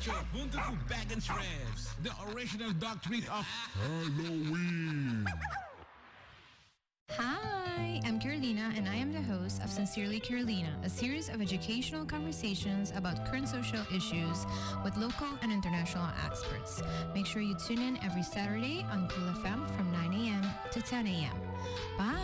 ocho hunto cu Bag and Strips, the original dog treat of Halloween. Hi, I'm Carolina, and I am the host of Sincerely Carolina, a series of educational conversations about current social issues with local and international experts. Make sure you tune in every Saturday on Cool FM from 9 a.m. to 10 a.m. Bye!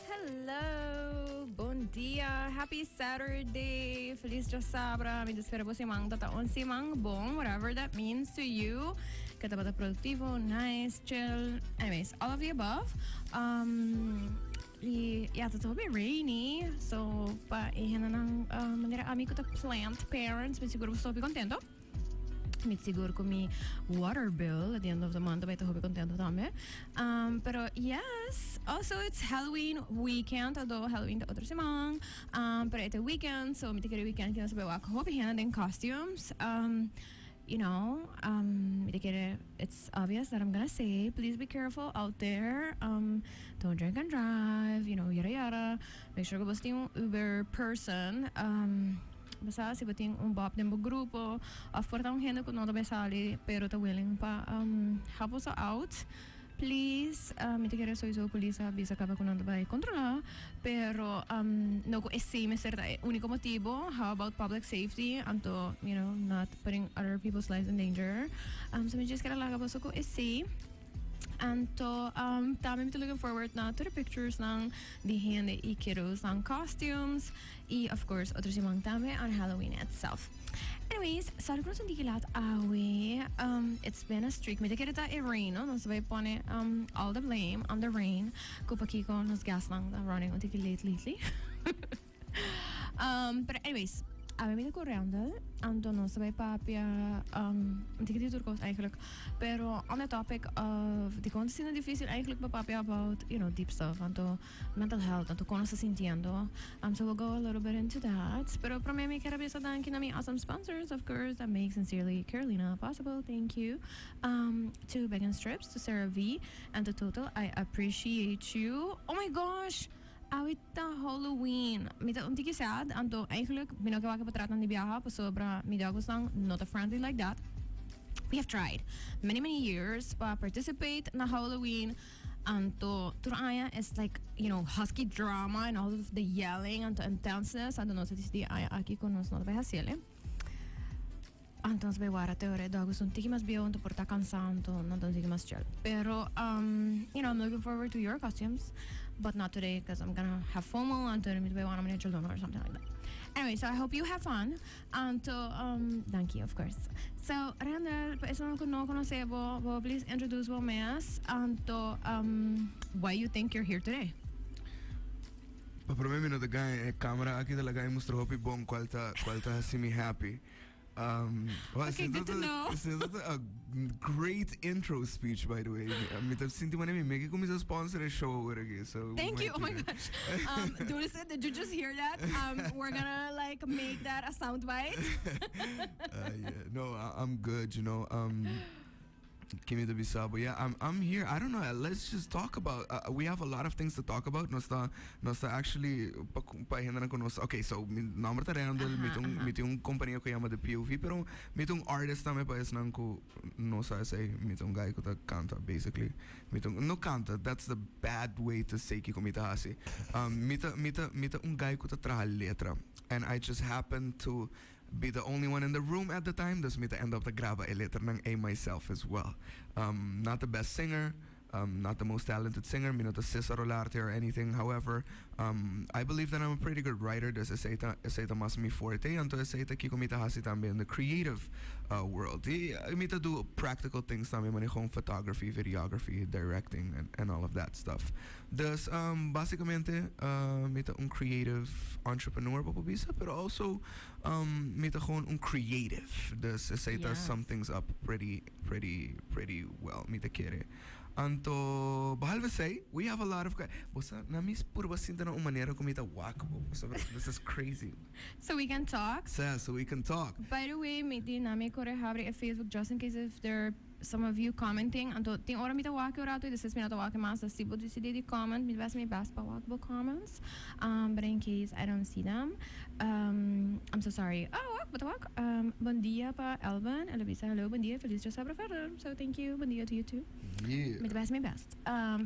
Hello, bon dia, happy Saturday, feliz djasabra, mi ta spera bo siman ta ta un siman bon, whatever that means to you, ke tabata productivo, nice, chill, anyways, all of the above. Um, y ya ta hopi rainy, so pa e hendenan uh, manera ami ku ta plant parents, mi sigur bo sta hopi contento. Mi sigur cu mi water bill at the end of the month ta hopi contento tambe. Um, pero yes, also it's Halloween weekend, although Halloween ta otro siman. Um, pero e weekend, so mi ta kere weekend cu nos ta bay wak hopi hende den costumes. Um, you know, um, mi ta kere, it's obvious that I'm gonna say, please be careful out there. Um, don't drink and drive, you know, yada yada. Make sure cu bo tin un Uber person. Um, Basa si bo tin un bòp den bo grupo òf por ta un hende ku no ta bai sali pero ta willing pa help boso out, please. Mi ta kere souiso polis a bisa kaba ku nan ta bai kontrolá, pero no ku esei mester ta e úniko motibu. How about public safety? Anto, you know, not putting other people's lives in danger. So mi djis kere laga boso ku esei. Anto tambe mi ta looking forward na tur e pictures nan di hende y kiddos nan costumes y of course otro siman tambe on Halloween itself. Anyways, sorry ku nos un tiki laat awe. Um, it's been a streak. Mi ta kere ta e rain, no? Nos ta bai pone um, all the blame on the rain. Ku pakiko nos gas nan ta running un tiki late lately. Um, pero anyways, awe mi ta ku Randall, anto nos ta bai papia, um, un tiki di tur kos eigenlijk. Pero on the topic of dikon ta asina difícil eigenlijk pa papia about, you know, deep stuff, anto mental health, anto kon nos ta sintiendo. Um, so we'll go a little bit into that. Pero promé mi kier a bisa danki na mi awesome sponsors, of course, that make Sincerely Carolina possible. Thank you. Um, to Bacon Strips, to Sarah V, and to Total. I appreciate you. Oh my gosh! Awe ta Halloween. Mi ta un tiki sad, anto eigenlijk mi no ke wak e potratnan di biaha pasobra mi dogosnan no ta friendly like that. We have tried many many years pa participate na Halloween, anto tur aña is like, you know, husky drama and all of the yelling anto intenseness, anto nos a disidi aña aki ku nos no ta bai hasiel. Anto nos bai wara te ora e dog un tiki mas bieu anto por ta cansa anto nan ta un tiki mas chill. Pero um, you know, I'm looking forward to your costumes, but not today because I'm gonna have FOMO anto mi ta bai wana manera childona or something like that. Anyway, so I hope you have fun. Anto um, danki of course. So, Randall, pa esun ku no conoce bo, bo please introduce bo mes anto um, why you think you're here today. Pa prome mi no ta gaña, e camera aki ta laga mi mustra hopi bon cual ta cual ta haci mi happy. Um, well, Okay, good to know. This is a great intro speech, by the way. Mi ta sinti manera mi meki cuminsa sponsor e show awor aki. So we Thank you. might Oh my do that. gosh. Um, Dulce, did you just hear that? Um, we're gonna like make that a soundbite. Yeah. No, I'm good, you know. Um, Give me the bisa, but yeah, I'm here. I don't know. Let's just talk about. We have a lot of things to talk about. Nos ta nos ta actually pa pa hendenan ku nos. Okay, so mi nomber ta Randall. Mi ta un mi tin un kompania ku yama The POV, pero mi ta un artist tambe pa esnan ku no sa esei. Mi ta un guy ku ta kanta basically. Mi ta un no kanta, that's the bad way to say kiko mi ta hasi. Um, mi ta mi ta mi ta un guy ku ta traha letra and I just happen to be the only one in the room at the time, dus mi ta end up ta graba e letranan ei myself as well. Um, not the best singer, um, not the most talented singer, mi no ta Cesar Olarte or anything, however, um, I believe that I'm a pretty good writer, dus esei ta, esei ta mas mi forte, anto esei ta kiko mi ta hasi tambe in the creative uh, world. I mi ta do practical things tambe, manera gewoon photography, videography, directing, and, and all of that stuff. Dus, um, basicamente, uh, mi ta un creative entrepreneur, bo por bisa, pero also, um, mi ta gewoon un creative. Dus esei ta sum things up pretty, pretty, pretty well, mi ta kere. Anto, behalve esey, we have a lot of Bo sa, na mi purba sinta na un manera cu mi ta wak bo. Pasobra this is crazy. So we can talk. Sa, so we can talk. By the way, mi di na mi core habri e Facebook just in case if there are some of you commenting. Anto, tin ora mi ta wak e rato y despues mi no ta wak e mas. Si bo dicidi di comment, mi ta haci mi best pa wak bo comments. But in case I don't see them, I'm so sorry. Oh, wak, bo ta wak. Bon dia pa Elvin. El a bisa hello, bon dia, feliz djasabra verder. So thank you, bon dia to you too. Mi ta haci mi best.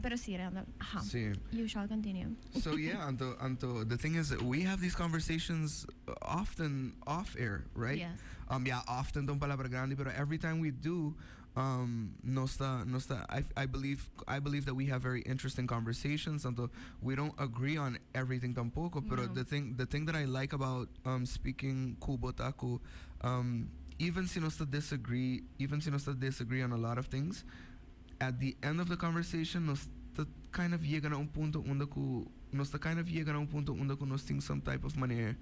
Pero si, Randall, aha. Si. You shall continue. So yeah, anto, anto, the thing is, we have these conversations often off air, right? Yes. Yeah, often ta un palabra grandi, pero every time we do, nos ta, nos ta, I believe that we have very interesting conversations. Anto, we don't agree on everything tampoco, pero No. the thing that I like about speaking ku bo ta ku, even si nos ta disagree, even si nos ta disagree on a lot of things, at the end of the conversation, nos ta kind of yega na un punto unda ku, nos ta kind of yega na un punto unda ku nos tin some type of manera,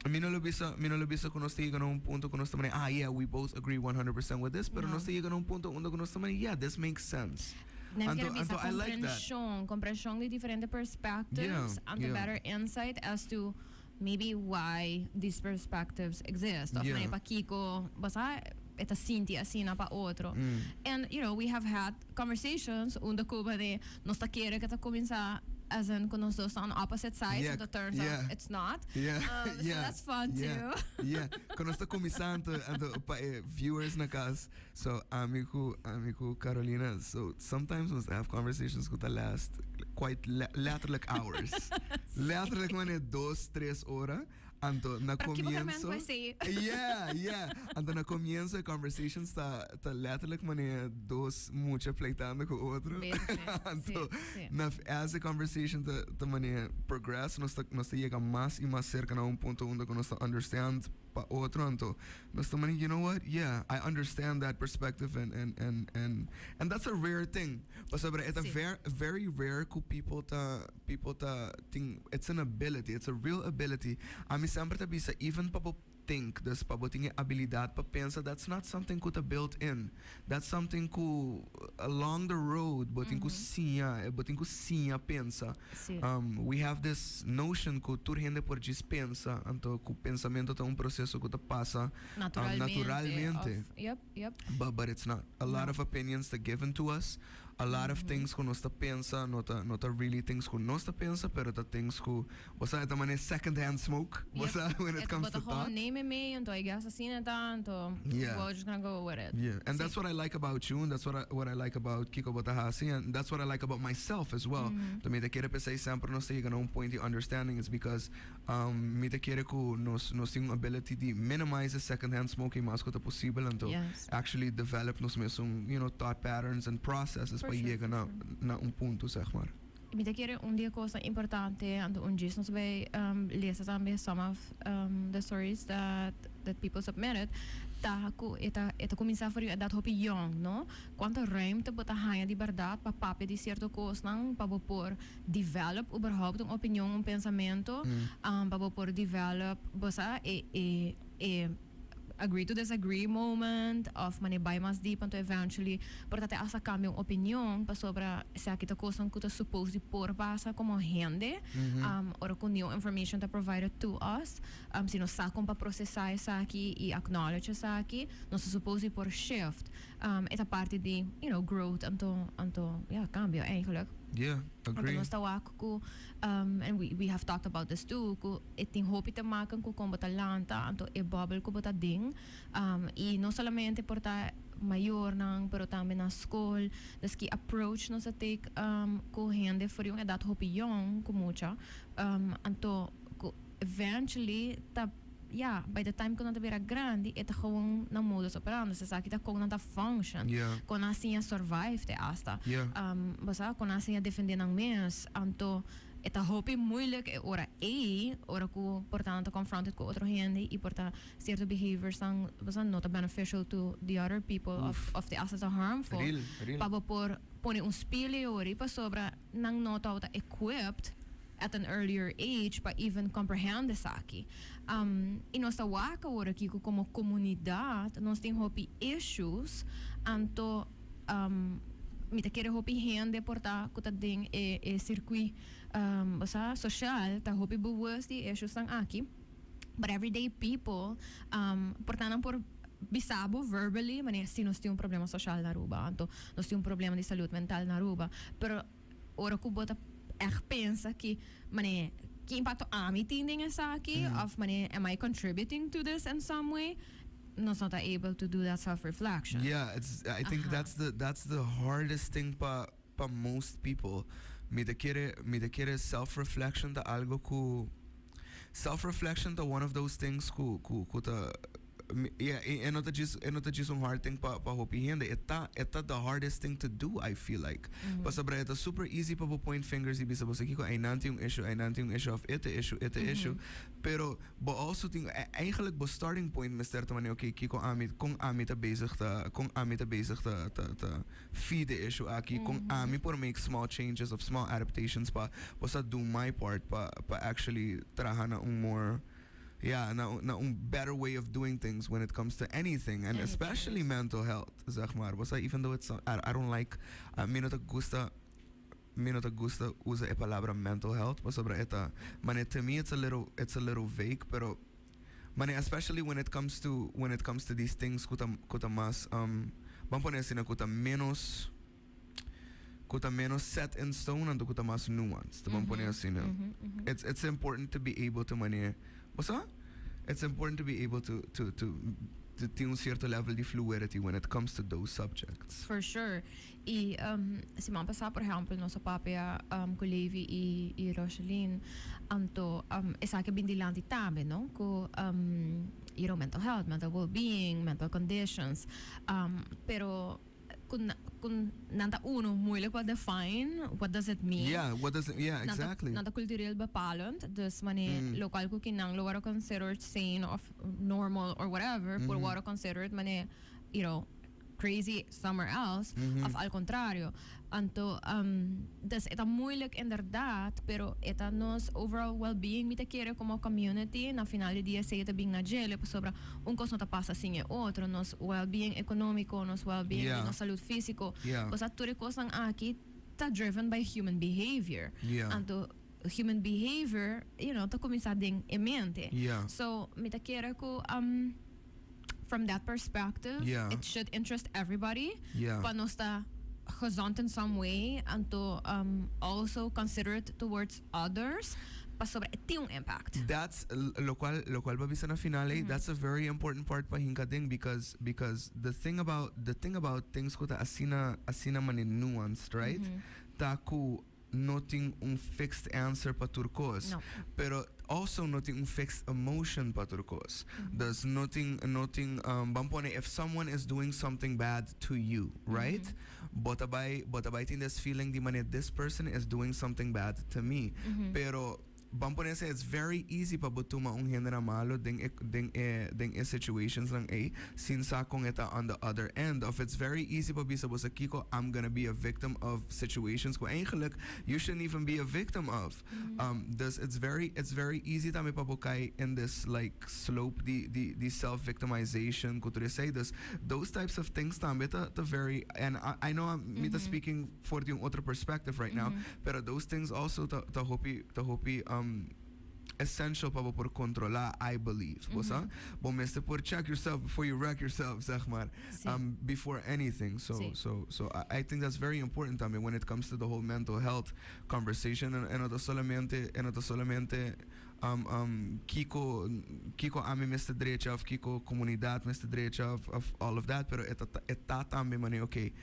mi no lo bisa, mi no lo bisa ku nos ta yega na un punto ku nos ta manera, "Ah yeah, we both agree 100% with this," pero No. nos ta yega na un punto unda ku nos ta manera, "Yeah, this makes sense." Nem Anto, quiero bisa anto I like that. Comprension, comprension di diferente perspectives and the better insight as to maybe why these perspectives exist. Of yeah, pakiko, basta e ta sinti asina pa otro. And we have had conversations unda ku de nos ta kere ku ta cuminsa as in ku nos dos on opposite sides and it turns out it's not. So that's fun too. Yeah. Cu nos ta cuminsando, anto pa viewers na cas. So ami ku ami ku Carolina. So sometimes we have conversations ku ta last quite letterlijk hours. Letterlijk wanneer 2, 3 ora. Anto na Pero comienzo. pues sí. Yeah. Anto na comienzo e conversations ta letterlijk wanneer dos mucha pleitando cu otro. Basically, Anto si, si. na as the conversation ta manera progress, nos ta yega mas y mas cerca na un punto unda cu nos ta understand pa otro. Anto nos ta manera, "You know what? Yeah, I understand that perspective," and that's a rare thing. Pasobra it's a Si. Very very rare ku people ta think it's an ability, it's a real ability. Ami semper ta bisa, even pa bo think, dus pa bo tin e habilidad pa pensa, that's not something ku ta built in. That's something ku along the road bo tin ku siña, bo tin ku siña pensa. Si. We have this notion ku tur hende por djis pensa, anto ku pensamento ta un proceso ku ta pasa Naturalmente. Naturalmente. Yep. But it's not. A lot No. of opinions that given to us, a lot of things ku nos ta pensa, no ta really things ku nos ta pensa, pero ta things ku, bo sa, ta manera second hand smoke, bo sa, when it comes to But gewoon thought. Neem mee, anto I guess asina ta, anto we're just gonna go with it. Yeah, and Si. That's what I like about you, and that's what I like about kico bo ta haci, and that's what I like about myself as well. Mm. Mi ta kere p'esey semper nos ta yega na un point di understanding is because mi ta kere ku nos tin ability di minimize the second hand smoking mas cu ta posibel, anto actually develop nos mes thought patterns and processes For pa sure, yega for na sure. na un punto, zeg maar. Mi ta kere un di e cos importante, anto un djis nos bay lesa tambe some of the stories that people submitted, ta ku e ta cuminsa for edad hopi young, no? Cuanto ruimte bo ta haya di berdad pa papia di cierto cosnan, pa bo por develop überhaupt un opinion, un pensamento, pa bo por develop, bo sa, e agree to disagree moment of mane bai mas deep, anto eventually por ta hasta cambia un opinion pasobra esaki ta cosnan cu ta supposed di por pasa como hende ora cu new information ta provided to us, si nos sa con pa procesa esaki y acknowledge esaki, nos ta supposed di por shift. E ta parte di growth, anto yeah, cambio eigenlijk. Yeah, Anto agree. Nos ta wak ku, and we have talked about this too, ku e tin hopi te maken ku con bo ta lanta, anto e bubble ku bo ta den, y no solamente por ta mayornan, pero tambe na school, dus ki approach nos a take ku hende for un edad hopi young, ku mucha, anto ku eventually ta, yeah, by the time ku nan ta bira grandi, e ta gewoon na modus operandi, esaki ta con nan ta function, con nan siña survive te hasta. Basta con nan siña defende nan mes, anto e ta hopi moeilijk e ora e ora ku por ta nan ta confronted ku otro hende y por ta cierto behaviors nan, basta, no ta beneficial to the other people of the hasta ta harmful. Real, real. Pa bo por pone un spiel ori pasobra nan no ta equipped at an earlier age pa even comprehend esaki. Y nos ta wak awor aki como comunidad, nos tin hopi issues. Anto mi ta kere hopi hende por ta ku ta den e e sirkuit bo sa, social ta hopi bewust di e issuesnan aki. But everyday people por ta nan por bisa bo verbally manera si nos tin un problema social na Aruba, anto nos tin un problema di salud mental na Aruba. Pero ora ku bo ta ègt pensa ki manera ki impacto ami tin den esaki of manera am I contributing to this in some way, nos no ta able to do that self reflection. Yeah, I think that's the hardest thing pa most people. Mi ta kere self-reflection ta algo ku self-reflection ta one of those things ku ta yeah, e no ta just un hard thing pa hopi hende. E ta the hardest thing to do, I feel like. Pasobra e ta super easy pa bo point fingers i bisa bo kiko einan tin un issue, einan tin un issue of e ta issue, e ta issue. Pero bo also tin eigenlijk bo starting point mester ta manera, okay, kiko ami, kon ami ta bezig ta feed the issue aki, kon ami por make small changes of small adaptations pa bo sa do my part pa actually traha na un more, yeah, na un better way of doing things when it comes to anything and Anything, especially yes. mental health, zeg maar. Bo sa, even though it's I don't like, mi no ta gusta usa e palabra mental health pasobra e ta mane to me it's a little vague, pero mane especially when it comes to these things ku ta mas ban pone asina, ku ta menos set in stone anto ku ta mas nuanced, ban pone asina. It's important to be able to mane bo sa, it's important to be able to tin un cierto level di fluidity when it comes to those subjects. For sure. I siman pasá, por ehèmpel, nos a papia ku Levi i Rocheline, anto esaki a bin dilanti tambe, no? Ku mental health, mental well-being, mental conditions. Pero ku nan ta uno moeilijk pa define what does it mean. Yeah, what does it, yeah, exactly. Nan ta cultureel bepalend, dus manera loke ku nan lo worden considered sane of normal or whatever, por worden considered manera crazy somewhere else, of al contrario. Anto, dus het is moeilijk inderdaad, pero het is nos overall well-being mi ta kere como community, na final di dia esei ta bin na djele, pasobra un kos no ta pasa sin e otro, nos well-being ekonómiko, nos well-being, nos salú físiko, osea, tur e kosnan aki ta driven by human behavior. Anto, human behavior, ta kuminsá den e mente. So, mi ta kere ku from that perspective, it should interest everybody. Pa nos ta gezond in some way and to also considerate towards others, pasobra e tin un impact. That's lokual b'a bisa na final, that's a very important part pa hinka den because the thing about things ku ta asina mane nuanced, right? Ta ku no tin un fixed answer pa tur kos. No. Pero also no tin un fixed emotion pa tur kos. Dus no tin ban pone if someone is doing something bad to you, right? Bo ta bai tin this feeling di mane this person is doing something bad to me. Pero ban pone say it's very easy pa bo tuma un hende na malo den e situations lang eh sin sa kon e ta on the other end of it's very easy pa bisa bo sa kiko, I'm gonna be a victim of situations ku eigenlijk you shouldn't even be a victim of. Dus it's very easy tambe pa bo kai in this like slope di self victimization ku tur esei. Dus those types of things tambe ta very, and I know I'm mi ta speaking for di un otro perspective right now, pero those things also ta hopi essential pa bo por kontrolá, I believe. Bo sa? Bo mester por check yourself before you wreck yourself, zeg maar. Before anything. So so I think that's very important tambe when it comes to the whole mental health conversation. En no ta solamente kiko ami mester drecha of kiko komunidat mester drecha of all of that, pero e ta tambe mane, okay,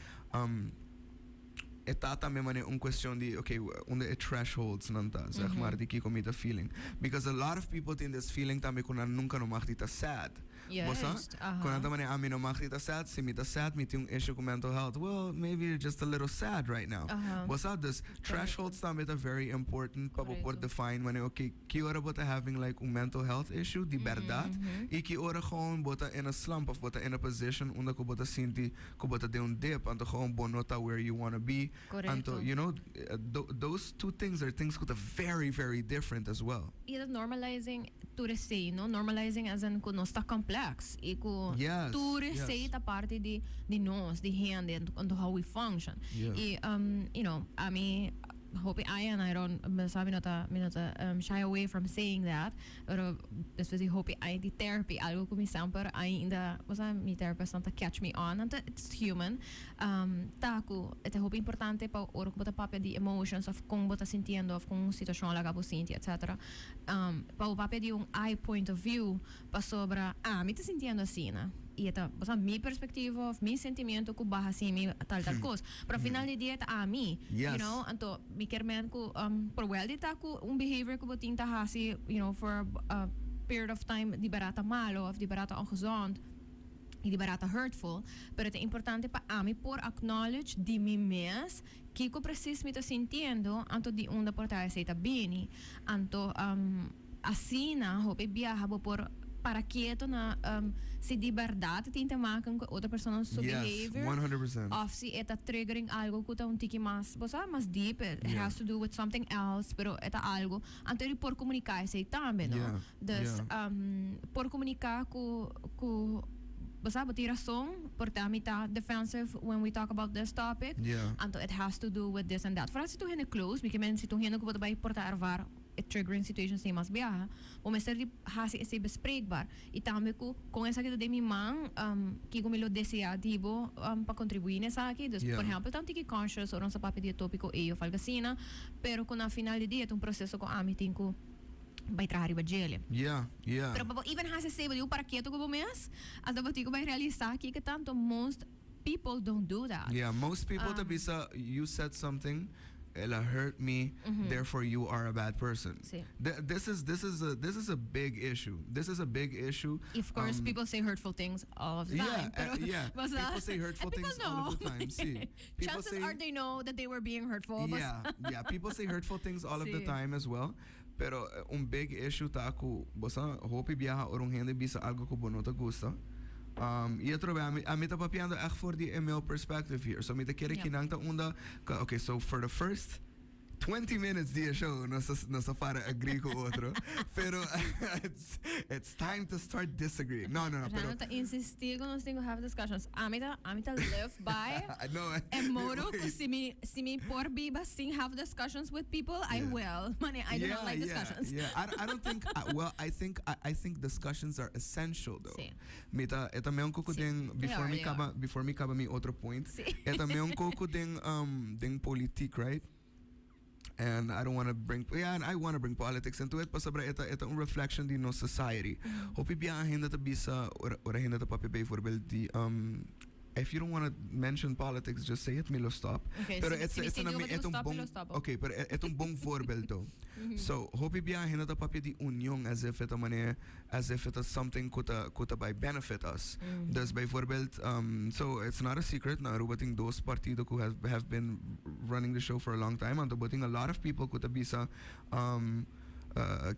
e ta tambe mane un cuestion di, okay, unda e thresholds nan ta, zeg maar, di kiko mi ta feeling, because a lot of people tin this feeling tambe ku nan nunca no mag di ta sad. Bo sa? Juist, aha. Ku nan ta mane ami no mag di ta sad, si mi ta sad, mi tin un issue ku mental health. Well, maybe you're just a little sad right now. Bo sa? Dus thresholds tambe ta very important pa bo por define mane, okay, ki ora bo ta having like un mental health issue di bèrdat i ki ora gewoon bo ta in a slump of bo ta in a position unda ku bo ta sinti ku bo ta den un dip anto gewoon bo no ta where you wanna be. Anto, those two things are things ku ta very, very different as well. I dat normalizing. Tur esey, no? Normalizing as in cu nos ta complex y cu tur esey ta parti di di nos, di hende, and how we function. Y ami hopi aña and I don't, mi sa mi no ta, mi no ta shy away from saying that, pero despues di hopi aña di therapy, algo cu mi semper ainda, bo sa, mi therapist nan ta catch me on, anto it's human, ta cu e ta hopi importante pa ora cu bo ta papia di emotions of con bo ta sintiendo of con un situacion a laga bo sinti, etcetera. Pa bo papia di un I point of view pasobra ami ta sintiendo asina y e ta bo sa mi perspectiva of mi sentimiento cu baha sin mi tal tal cos pero final di dia ta ami you know anto mi kier men cu por wel di ta cu un behavior cu bo tin ta haci you know for a period of time di berdad ta malo of di berdad ta ongezond y di berdad ta hurtful pero ta importante pa ami por acknowledge di mi mes Kiko presis mi ta sintiendo, anto di unda por ta esei ta bini? Anto asina hopi biaha bo por para kieto na si di berdad tin te maken ku e otro persona su behavior of si e ta triggering algo ku ta un tiki mas, bo sa, mas deep, it has to do with something else, pero e ta algo. Anto e por komuniká esei tambe, no? Dus por komuniká ku ku. Bo sa, bo tin rason, por ta mi ta defensive when we talk about this topic. Anto it has to do with this and that. Vooral si tur hende close, mi ke men si tur hende ku bo ta bai por ta ervaar e triggering situations ei mas biaha, bo mester di hasi esei bespreekbaar. I tambe ku kon esaki ta den mi man, kiko mi lo desea di bo pa kontribuí na esaki. Dus, por ehèmpel, ta un tiki conscious ora nos ta papia di e tópiko ei òf algu asina, pero ku na final di dia ta un proseso ku ami tin ku bai traha riba djele. Pero pa bo even hasi esei, bo tin ku para ketu ku bo mes, anto bo tin ku bai realisá kiko tanto most people don't do that. Yeah, most people ta bisa you said something, el a hurt me, therefore you are a bad person. Sí. This is this is a this is a big issue. This is a big issue. Of course, people say hurtful things all of the time. Yeah, yeah. People say hurtful and people things all of the time. Sí. People Chances say are they know that they were being hurtful. Yeah, yeah. People say hurtful things all of the Sí. time as well. Pero un big issue ta ku bo sa hopi biaha ora un hende bisa algo ku bo no ta gusta. I otro bes ami ta papiando echt for di e male perspective here. So mi ta kere kinan ta unda ku okay so for the first 20 minutes di e show nos ta nos ta para agree ku otro. Pero it's it's time to start disagreeing. No no no pero. Rano ta insisti ku nos tin ku have discussions. Ami ta ami ta live by No, e modo ku wait. si mi si mi por biba sin have discussions with people, I will. Mane I do not like discussions. Yeah, I don't think, I, well, I think discussions are essential though. Sí. Mi ta, e tambe un poco den, They before are, mi they caba, are. before mi caba mi otro point. Sí. E tambe un poco den politiek, right? And I don't want to bring, yeah, and I want to bring politics into it, pasobra e ta un reflection di nos society. Hopi bia hende ta bisa, ora hende ta papia bijvoorbeeld di, if you don't want to mention politics, just say it, mi lo stop. Okay, Pero si, it's, si mi it's, sinti een, ku it's stop, un mi bon, lo stop. Okay, pero e ta un bon voorbeeld though. So, hopi bia hende ta papia di union as if it a manier, as if it is something ku ta bai benefit us. Dus bijvoorbeeld, so it's not a secret, na Aruba tin dos partido ku have been running the show for a long time, anto bo tin a lot of people ku ta bisa,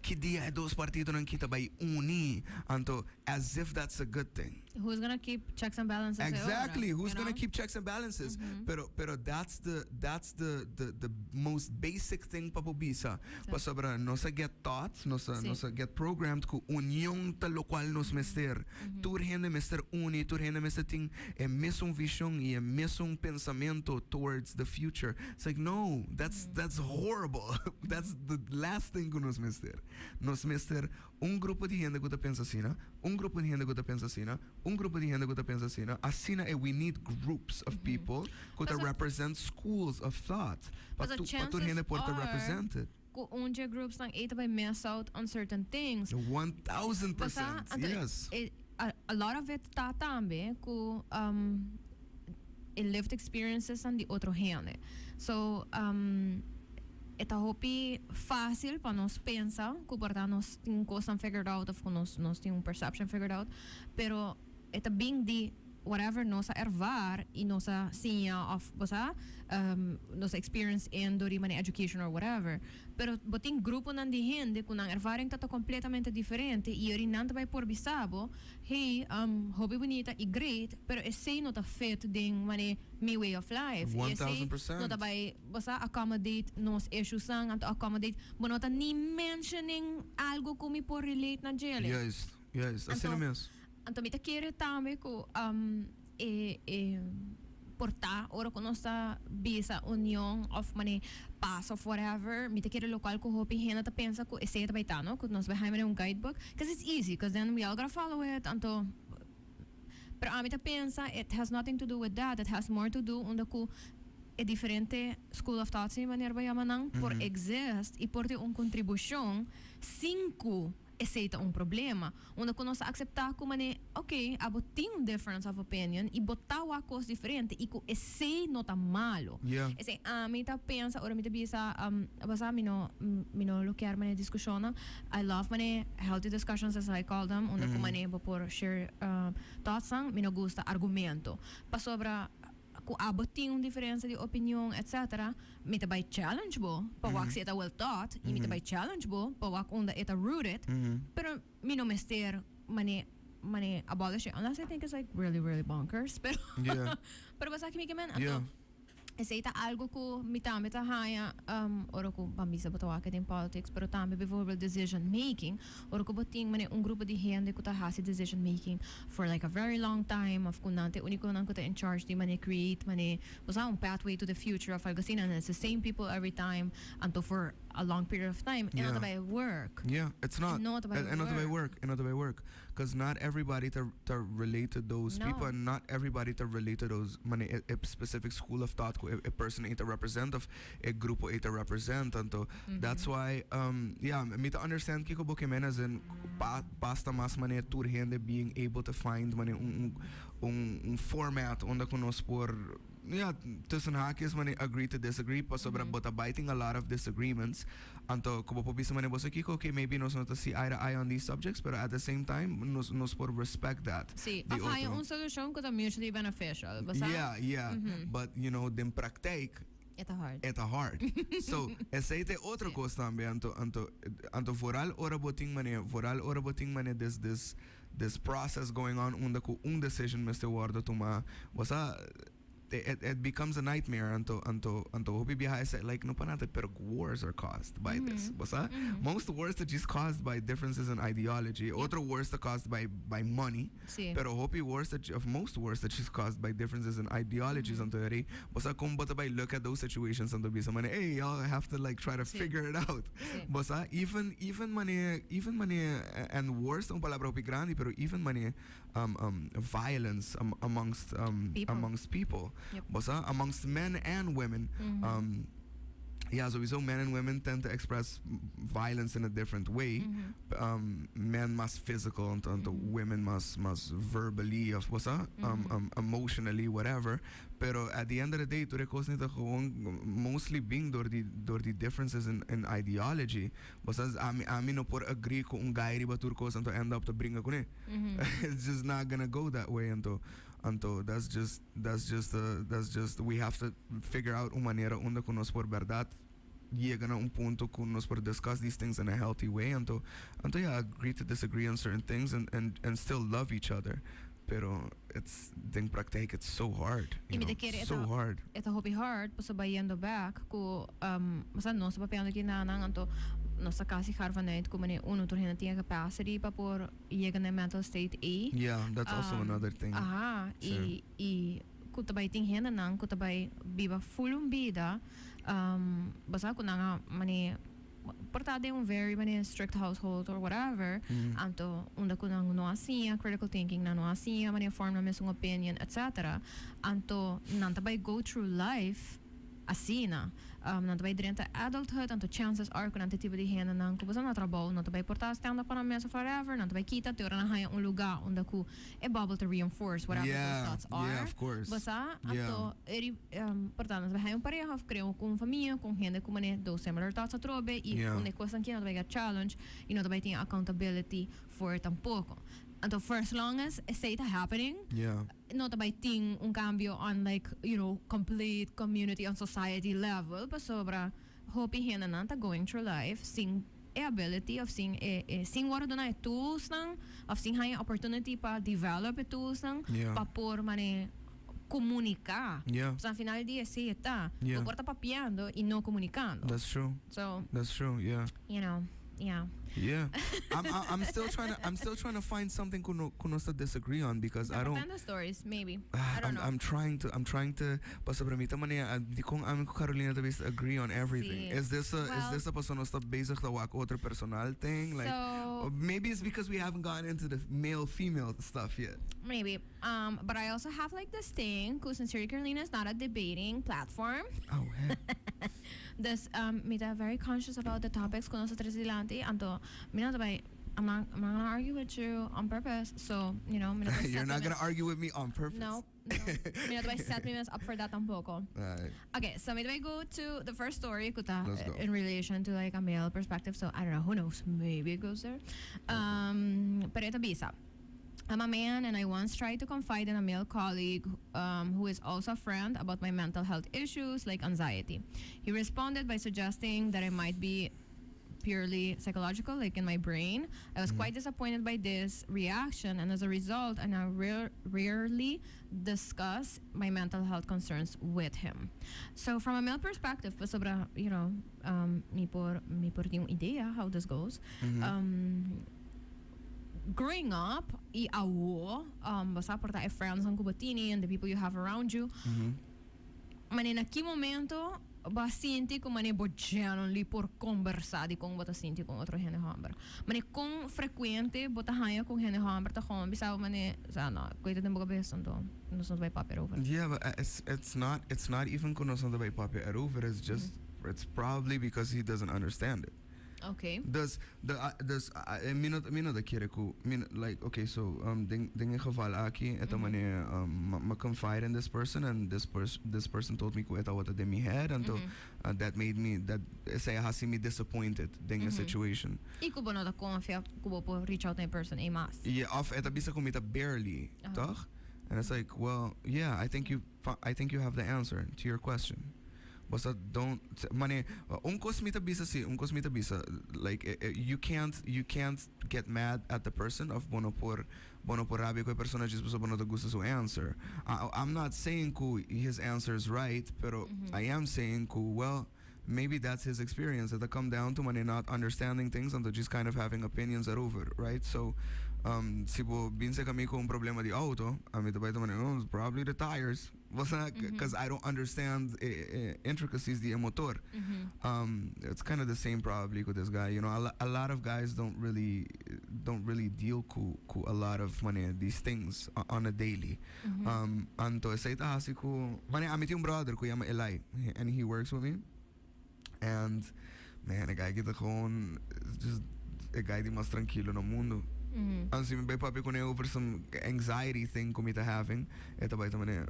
ki dia e dos partidonan aki ta bai uni, anto as if that's a good thing. Who's gonna keep checks and balances? Exactly. Ora, Who's you gonna know? keep checks and balances? Pero that's the most basic thing pa bo bisa. Pasobra nos a get taught, nos a nos a get programmed ku union ta locual nos mester. Tur hende mester uni, tur hende mester tin e mesun vision y e mesun pensamento towards the future. It's like, no, that's horrible. That's the last thing ku nos mester. Nos mester un grupo di hende ku ta pensa asina, un grupo di hende ku ta pensa asina, un grupo di hende ku ta pensa asina. Asina e we need groups of people ku ta represent schools of thought. Pa But the pa tur chances hende por ta are represented. ku un dje groups nan ei ta bai miss out on certain things. 1000%. Basta, anto, a lot of it ta tambe ku e lived experiences nan di otro hende. So, e ta hopi fácil pa nos pensa ku por ta nos tin cosnan figured out of ku nos tin un perception figured out, pero e ta bin di whatever nos a ervaar y nos a siña of bo sa nos a experience in door di manera education or whatever. Pero bo tin gruponan di hende cu nan ervaring ta ta completamente diferente y ori nan ta bay por bisa bo, hey, hopi bunita y great, pero esey no ta fit den mane mi way of life. Y esey 1000%. no ta bay, bo sa, accommodate nos issuesnan, anto accommodate, bo no ta ni mentioning algo cu mi por relate na djele. Juist, juist. Asina Anto, mes. Anto mi ta kere tambe ku e e por ta ora ku nos ta bisa union òf manera pas òf whatever, mi ta kere lokual ku hopi hende ta pensa ku esei ta bai ta no, ku nos bai haña manera un guidebook, cause it's easy, cause then we all gonna follow it, anto pero ami ta pensa it has nothing to do with that, it has more to do unda ku e diferente school of thoughts, manera bo yama nan, por exist i por tin un kontribushon sin ku esei ta un problema. Unda ku nos ta akseptá ku manera, ok, abo tin un difference of opinion i bo ta wak kos diferente i ku esei no ta malu. Esei ami ta pensa ora mi ta bisa, bo sa mi no mi no lo kier manera diskushonnan. I love manera healthy discussions as I call them, unda ku manera bo por share thoughtsnan. Mi no gusta argumento pasobra ku abo tin un diferensia di opinion etcetera, mi ta bai challenge bo pa wak si e ta well thought i mi ta bai challenge bo pa wak unda e ta rooted, pero mi no mester mane mane abolish it unless I think it's like really really bonkers pero pero bo sa ki mi ke men? Anto esei ta algo ku mi tambe ta haña ora ku ban bisa bo ta wak den politics pero tambe bijvoorbeeld decision making. Ora ku bo tin manera un grupo di hende ku ta hasi decision making for like a very long time of ku nan ta e unikonan ku ta in charge di manera create manera bo sa un pathway to the future of algo asina and it's the same people every time anto for a long period of time e no ta bai work. Yeah, it's not. E no ta bai E no ta bai work. E no ta bai work. Cause not everybody ta ta relate to those No. people and not everybody ta relate to those manera e specific school of thought ku e person ei ta represent of e grupo ei ta represent anto that's why yeah mi ta understand kiko bo ke men as in pa basta mas manera tur hende being able to find manera un un un format unda ku nos por yeah tussen haakjes manera agree to disagree pasobra bo ta bai tin a lot of disagreements anto ku bo por bisa manera bo sa kiko okay maybe nos no ta see eye to eye on these subjects pero at the same time nos nos por respect that Sí, di of haña otro. un solushon ku ta mutually beneficial, bo sa? Yeah, yeah. But you know, den praktijk E ta hard. E ta hard. So, esei ta e otro kos tambe. Anto, anto, anto vooral ora bo tin mane, vooral ora bo tin mane this, this, this process going on unda ku un decision mester wordo tuma. Bo sa, it, it becomes a nightmare. Anto, anto, anto hopi biaha esei, like, no pa nada, pero wars are caused by this. Bo sa? Most wars ta djis caused by differences in ideology. Otro wars ta caused by, by money. Sí. Pero hopi wars ta, of most wars ta djis caused by differences in ideologies. Anto eri, Bo sa kon bo ta bai look at those situations anto bisa mane, hey, y'all have to like try to Sí. figure it out. Sí. Bo sa, even, even mane, even mane, and wars ta un palabra hopi grandi, pero even mane, violence amongst, People. amongst people. Yep. Bo sa, amongst men and women. Ja, sowieso men and women tend to express violence in a different way. Men mas physical, anto women mas verbally of bo sa, emotionally, whatever. Pero at the end of the day tur e kosnan ta gewoon mostly bin door di door di differences in in ideology. Bo sa ami ami no por agree ku un guy riba tur kos anto end up ta bringa kuné. It's just not gonna go that way anto anto that's just that's just that's just we have to figure out un manera unda ku nos por berdad yega na un punto ku nos por discuss these things in a healthy way anto anto ya agree to disagree on certain things and and and still love each other pero it's den praktijk it's so hard I you mi ta know kere e so ta hard. e ta hopi hard pasobra bayendo bek ku osea nos ta papiando aki nanan anto nos ta kasi gaar vanuit ku manera uno tur hende tin e capacity pa por yega na e mental state ei. Yeah, that's also another thing. Aha Sí. i i ku ta bai tin hendenan ku ta bai biba ful un bida basá ku nan a manera por ta den un very manera strict household or whatever anto unda ku nan no a siña critical thinking nan no a siña manera form nan mes un opinion etcetera anto nan ta bai go through life asina. Nan ta bai drenta adulthood, anto chances are ku nan ta e tipo di hendenan ku boso na trabou no ta bai por ta stand up pa nan mes of whatever, nan ta bai kita te ora nan haña un lugá unda ku e bubble ta reinforce whatever those Yeah, thoughts yeah, are. of course. Bo sa? Yeah. Anto eri por ta nan ta bai haña un pareha of krea un famia ku un hende ku manera those similar thoughts atrobe i Yeah. unda e kosnan aki no ta bai get challenge i no ta bai tin accountability for tampoko. Anto for as long as esey ta happening, no ta bay tin un cambio on like, complete community on society level, pasobra hopi hendenan ta going through life sin e ability of sin e, e sin wordo duna e toolsnan of sin haña opportunity pa develop e toolsnan pa por mane comunica. Pasobra al final di dia esey e ta. Bo por ta papiando y no comunicando. That's true. So, That's true, yeah. Yeah. Yeah. I'm still trying to find something ku nos ta disagree on because I don't Tanda stories, maybe. I don't know. I'm trying to, pasobra mi ta manera di con ami ku Carolina ta bisa agree on everything. Sí. Is Well, this a paso nos ta bezig ta wak otro personal thing? Like, So or maybe it's because we haven't gotten into the male female stuff yet. Maybe. But I also have like this thing, because Sincerely Carolina is not a debating platform. Oh, heck. Dus mi ta very conscious about the topics ku nos ta trese dilanti. Anto, mi no ta bay, I'm not gonna argue with you on purpose. So, mi no ta You're set not mi gonna mes- argue with me on purpose. No. Mi no ta bay set mi mes up for that tampoco. Alright. Okay, so mi ta bay go to the first story ku ta Let's go. In relation to like a male perspective. So I don't know, who knows? Maybe it goes there. Pero e ta bisa: "I'm a man and I once tried to confide in a male colleague who is also a friend about my mental health issues like anxiety. He responded by suggesting that it might be purely psychological, like in my brain. I was quite disappointed by this reaction, and as a result, I now rarely discuss my mental health concerns with him." So, from a male perspective, pasobra, mi por tin un idea how this goes. Growing up, y awo, basta por ta e friends ku bo tini and the people you have around you. Mane na ki momento bo a sinti ku mane bo genuinely por kombersá di kon bo ta sinti ku otro hende hòmber? Mane kon frekuente bo ta haña ku hende hòmber ta gewoon bisa mane, sa no, kos ta den bo kabes, anto nos no ta bai papia erover? Yeah, but it's not even ku nos no ta bai papia erover. It's just it's probably because he doesn't understand it. Dus mi no ta kere ku mi no- like, okay, so den e geval aki e ta manera m'a confide in this person and this person told me ku e tabata den mi head, anto that made me that esei a hasi mi disappointed den e situation. Y ku bo no ta konfia ku bo por reach out na e person ei mas. Yeah, of e ta bisa ku mi ta barely, toch? And it's like, well, yeah, I think you have the answer to your question. Basta don't mane un kos mi ta bisa si, un kos mi ta bisa, like, you can't get mad at the person of bo no por rabia ku e persona just bo no ta gusta su answer. I'm not saying ku his answer is right, pero I am saying ku, well, maybe that's his experience. That come down to mane not understanding things and just kind of having opinions over, right? So, si bo bin serka mi ku un problema di auto, ami ta bai mane, "Oh, it's probably the tires." Because I don't understand intricacies di motor. It's kind of the same probably with this guy. A lot of guys don't really deal ku a lot of mane these things on a daily. Anto esei ta hasi ku mane ami tin un brother ku yama Eli and he works with me. And man, e guy ta gewoon just e guy di mas trankil na mundu. Anto mi bai papia kuné over some anxiety thing ku mi ta having. E ta bai tambe,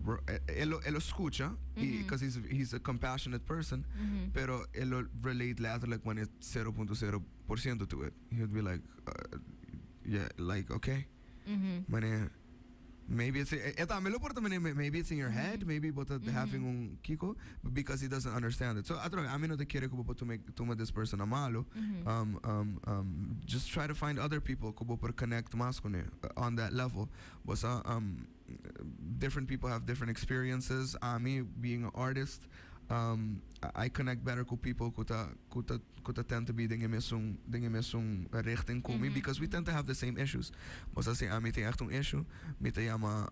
bro, e lo skucha because he's a compassionate person, pero e lo relate letterlijk wanneer 0.0% to it. He would be like, "Yeah, like, okay." Mane, maybe it's e tambe lo por tambe, maybe it's in your head, maybe bo ta having un kiko, but because he doesn't understand it. So atrobe, ami no ta kere ku bo tuma this person na malu. Just try to find other people ku bo por connect mas kuné on that level. Basta different people have different experiences. Ami being an artist, I connect better ku people ku ta tend to be den e mesun richting ku mi because we tend to have the same issues. Basta si ami tin echt un issue, mi ta yama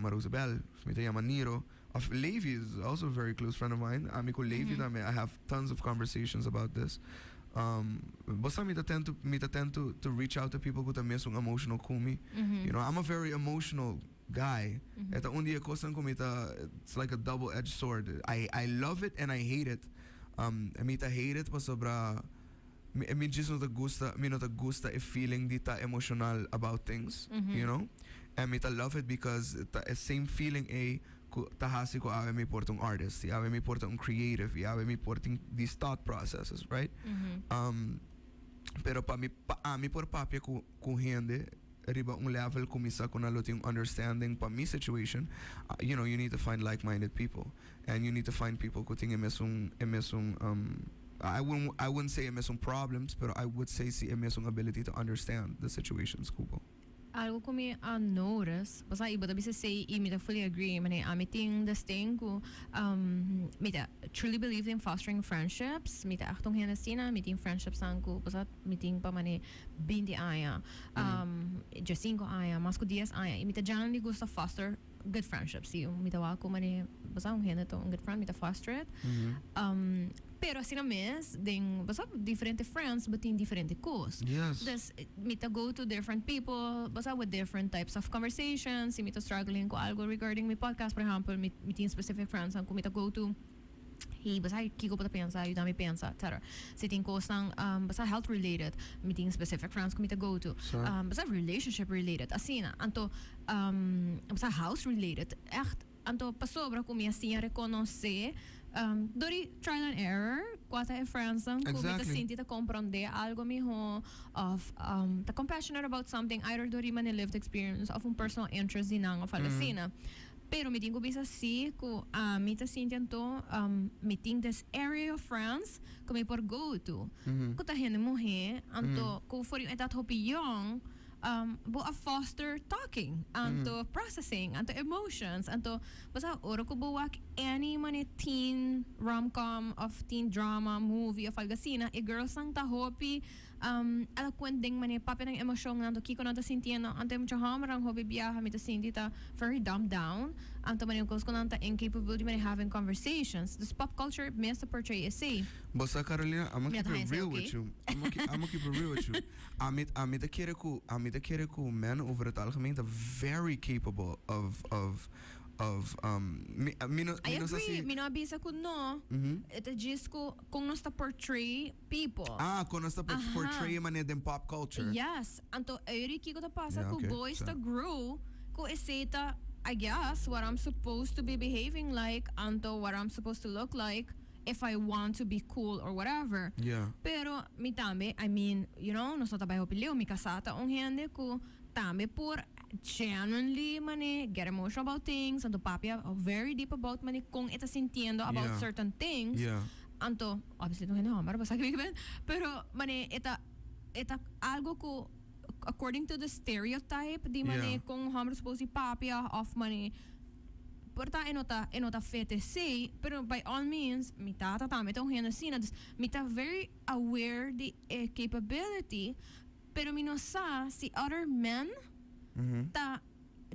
Rosabel, mi ta yama Niro. Of Levi is also a very close friend of mine. Ami ku Levi tambe, I have tons of conversations about this. Basta mi ta tend to reach out to people ku ta mesun emotional ku mi. I'm a very emotional guy. E ta un di e kosnan ku mi ta, it's like a double-edged sword. I love it and I hate it. Mi ta hate it pasobra mi just no ta gusta, mi no ta gusta e feeling di ta emotional about things. And mi ta love it because ta e same feeling e ku ta hasi ku awe mi por ta un artist, y awe mi por ta un creative, y awe mi por tin these thought processes, right? Pero pa mi, pa ami por papia ku hende. riba un level ku mi sa ku nan lo tin un understanding pa mi situation, you need to find like-minded people and you need to find people ku tin e mesun e mesun I wouldn't say e mesun problems, pero I would say si e mesun ability to understand the situations ku bo. Algo ku mi a notice, basta i bo ta bisa esei i mi ta fully agree, mane ami tin this thing ku mi ta truly believe in fostering friendships, mi ta echt un hende asina, mi tin friendshipsnan ku basta mi tin pa mane 20 aña, 15 aña, mas ku 10 aña, i mi ta genuinely gusta foster good friendships. Si mi ta wak ku mane basta un hende ta un good friend, mi ta foster it. Pero asina mes, den basta diferente friends bo tin diferente kos. Dus mi ta go to different people, basta with different types of conversations. Si mi ta struggling ku algo regarding mi podcast, por ehempel, mi tin specific friends ku mi ta go to. Hey, basta kiko bo ta pensa, yuda mi pensa, etc. Si tin kosnan basta health related, mi tin specific friends ku mi ta go to. Basta relationship related, asina. Anto basta house related, echt. Anto pasobra ku mi a siña rekonosé dor di trial and error kua ta e friendsnan ku mi ta sinti ta komprondé algo mihó òf ta compassionate about something, either dor di mane lived experience òf un personal interest di nan òf algo asina. Pero mi tin ku bisa sí ku ami ta sinti anto mi tin this area of friends ku mi por go to ku ta hende muhé, anto ku for di un edat hopi yong bo a foster talking, anto processing, anto emotions, anto bo sa ora ku bo wak any mane teen romcom of teen drama movie of algo asina, e girlsnan ta hopi eloquent den mane papia nan emocionnan, anto kiko nan ta sintiendo, anto e mucha hombernan hopi biaha mi ta sinti ta very dumbed down, anto mane un kos ku nan ta incapable di mane having conversations. Dus pop culture mes ta portray esei. Bo sa, Carolina, I'm gonna keep it real with you. I'm gonna keep it real with you. Ami ta kere ku men over het algemeen ta very capable of mi no, I mi no sa agree, si mi no a bisa ku no, e ta djis ku kon nos ta portray people. Ah, kon nos ta portray manera den pop culture. Yes, anto eri kiko ta pasa ku boys ta grow ku esei ta, I guess, what I'm supposed to be behaving like, anto what I'm supposed to look like if I want to be cool or whatever. Pero mi tambe, I mean, nos no ta bai hopi leu, mi kasá ta un hende ku tambe por genuinely mane get emotional about things, anto papia very deep about mane kon e ta sintiendo about certain things. Anto, obviously ta un hende hòmber, bo sa kico mi pero mane e ta algo ku according to the stereotype di mane kon hòmber supposed di papia of mane por ta e no ta fit esei, pero by all means mi tata tambe ta un hende asina, dus mi ta very aware di e capability, pero mi no sa si other men ta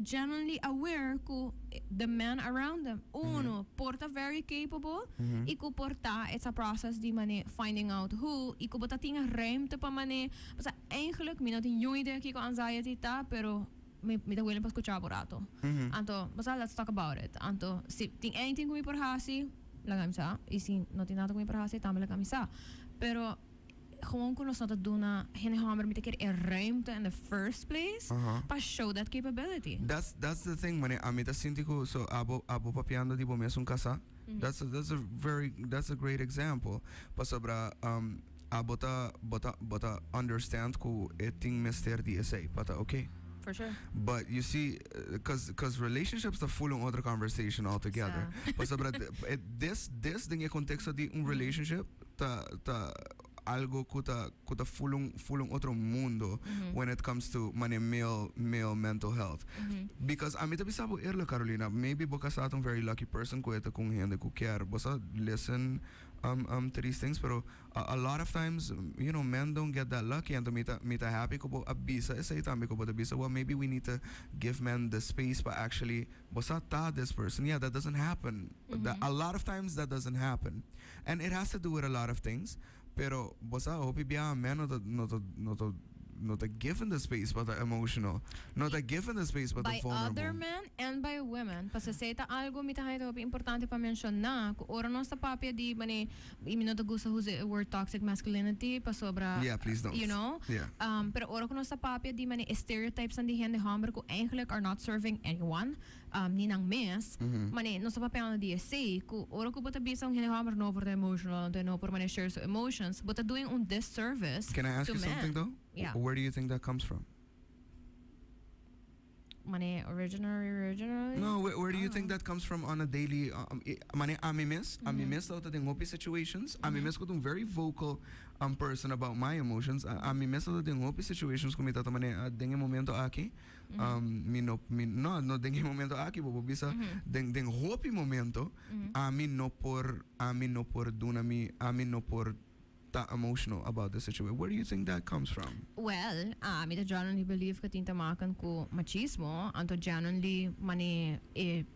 genuinely aware ku the men around them, uno, por ta very capable i ku por ta it's a process di mane finding out who i ku bo ta tin ruimte pa mane, pasobra eigenlijk mi no tin niun idea kiko anxiety ta, pero mi ta willing pa skucha bo rato. Anto, basta let's talk about it. Anto, si tin anything ku mi por hasi, laga mi sa. I si no tin nada ku mi por hasi, tambe laga mi sa. Pero gewoon ku nos no ta duna hende hòmber, mi ta kere, e ruimte in the first place pa show that capability. That's the thing, mane ami ta sinti ku so abo papiando di bo mes un kasá. That's a great example. Pasobra abo ta bo ta understand ku e tin mester di esei, pa ta okay. For sure. But you see, 'cause relationships ta full un otro conversation altogether. Pasobra this den e konteksto di un relationship ta algo ku ta full un otro mundo when it comes to mane male mental health. Because ami ta bisa bo eerlijk, Carolina, maybe bo kasá ta un very lucky person ku e ta ku un hende ku kier bo sa listen to these things, pero a lot of times, men don't get that lucky. Anto mi ta happy ku bo a bisa esei tambe, ku bo ta bisa, well, maybe we need to give men the space pa actually bo sa ta this person. Yeah, that doesn't happen. A lot of times that doesn't happen. And it has to do with a lot of things. Pero bo sa hopi bia men no ta given the space pa ta emotional. No ta given the space pa ta by vulnerable. Other men and by women. Pasobra esei ta algo mi ta haña hopi importante pa menshoná. Ku ora nos ta papia di mane i mi no ta gusta usa e word toxic masculinity pasobra Yeah, please don't. Pero ora ku nos ta papia di mane stereotypes di hende hòmber ku eigenlijk are not serving anyone, ni nan mes, mane nos ta papiando di esei, ku ora ku bo ta bisa un hende hòmber no por ta emotional, anto no por mane share su emotions, bo ta doing un disservice Can I ask to you men. Something though? Yeah. Where do you think that comes from? Mane originally, originally? No, where do you think that comes from on a daily, mane ami mes ta den hopi situations, ami mes ku un very vocal person about my emotions. Ami mes ta den hopi situations ku mi ta mane den e momento aki. Mi no mi no no den e momento aki, bo bisa den hopi momento ami no por duna mi, ami no por ta emotional about the situation. Where do you think that comes from? Well, ami ta genuinely believe ku tin te maken ku machismo, anto genuinely mane e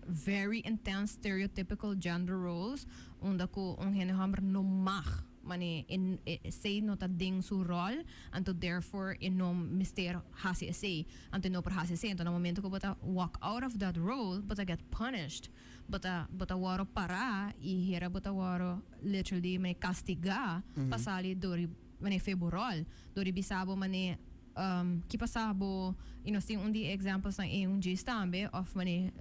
very intense stereotypical gender roles, unda ku un hende homber no mag mane in esei no ta den su rol, anto therefore e no mester hasi esei, anto no por hasi esei. Anto na momento ku bo ta walk out of that role, bo ta get punished, bo ta woro para i hera bo ta woro literally mane kastigá pa sali dori mane for bo rol, dori bisa bo mane ki pasa bo. I nos tin un di examples nan e un gis tambe of mane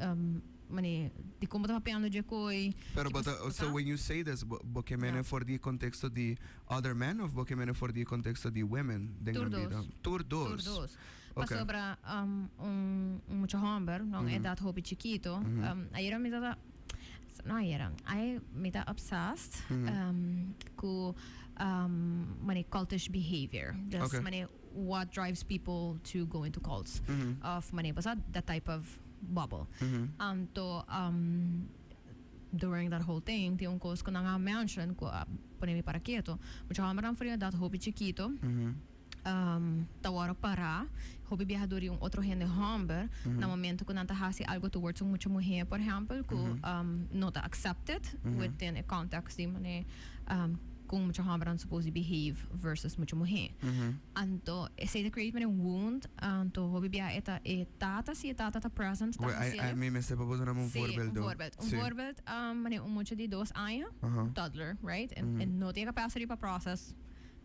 mane di kon bo ta papiando dje koi. Pero but so when you say this, bo ke mene for di konteksto di other men of bo ke mene for di konteksto di women den Tur nan bida? Dos. Tur dos. Tur dos. Pasobra un mucha homber, no edat hopi chikito. Ayera mi tata, no ayera, ay mi ta obsessed ku mane cultish behavior. Just mane what drives people to go into cults. Of mane basta that type of bubble. Anto during that whole thing, tin un kos ku nan a mention ku a pone mi para keto. Mucha homber nan for edat hopi chikito ta woro para hopi biaha dor di un otro hende homber na momento ku nan ta hasi algo towards un mucha muhé, por ehempel, ku no ta accepted within a context di mane ku mucha homber nan supposed to behave versus mucha muhé. Anto esei ta create mane un wound. Anto hopi biaha e ta e tata, si e tata ta present, ta Wait, hasié. I mi mester pa bo duna un Sí, voorbeeld. un voorbeeld. Un voorbeeld, mane un mucha di 2 aña, toddler, right? En no tin capacity pa process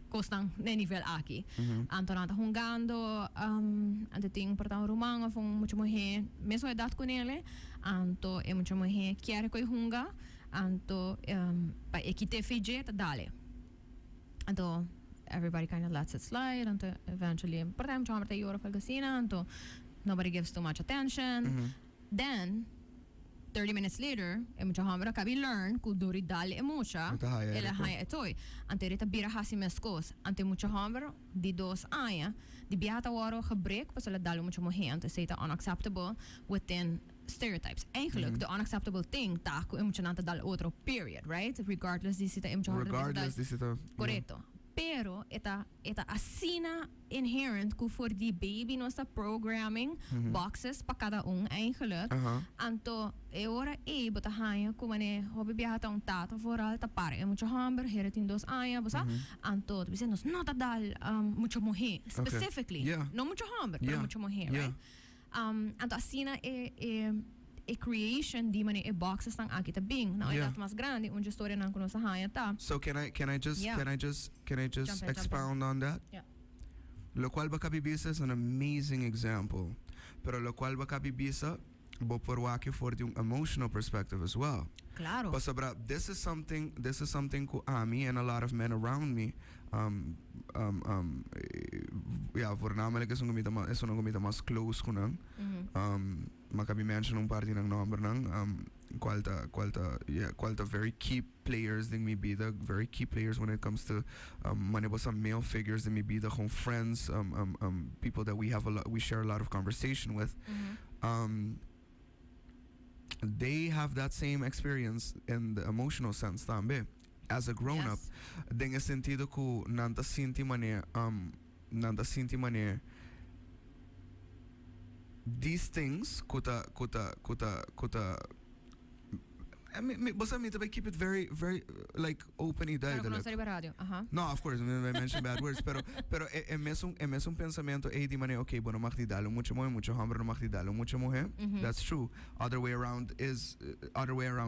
kosnan na nivel aki. Anto nan ta hungando, anto tin por ta un ruman of un mucha muhé mesun edat ku nele, anto e mucha muhé kier ku e hunga, anto pa e kite fije ta dale. Anto everybody kind of lets it slide, anto eventually por ta mucha homber ta yora of algo asina, anto nobody gives too much attention. Then 30 minutes later, e mucha homber a kabi learn ku dor di dal e mucha, E ta haya el a rico. haya e toy. Anto e ta bira hasi meskos. Anto e mucha homber di 2 aña, di biaha ta woro gebreek, pasobra el a dal mucha muhé, anto esei ta unacceptable within stereotypes. Eigenlijk, the unacceptable thing ta ku e mucha nan ta dal otro, period, right? Regardless di si ta e mucha homber ta dal. Regardless di si ta. Korekto. Pero e ta asina inherent ku for di baby nos ta programming boxes pa kada un eigenlijk. Anto e ora e bo ta haya ku mane hopi biaha ta un tata vooral ta para e mucha homber, hera tin 2 aña, bo sa? Anto ta bisa nos no ta dal mucha muhé specifically. No mucha homber, pero mucha muhé, right? Anto asina e creation di mane e boxes nan aki ta bin. Nou, edat mas grandi, un historia nan ku nos a haya ta. So can I just can I just Jump in, jump in. expound on that? Yeah. Lo kual bo a kaba di bisa is an amazing example. Pero lo kual bo a kaba di bisa, bo por wak for di un emotional perspective as well. Pasobra, this is something ku ami and a lot of men around me, ja, voornamelijk is un ku mi ta mas close ku nan. M'a kaba di mention un par di nan nomber nan, kual ta, yeah, kual ta very key players in mi bida, very key players when it comes to mane bo sa male figures in mi bida, gewoon friends, people that we share a lot of conversation with. They have that same experience in the emotional sense tambe as a grown up, den e sentido ku nan ta sinti mane these things ku ta I mean, bo sa mi ta keep it very very like open i Pero duidelijk. nos riba radio. No, of course, mi mention bad words, pero e mesun pensamentu ei di mane, okay, bueno, mag di dal mucha muhé, mucha homber no mag di dal mucha muhé. That's true. Other way around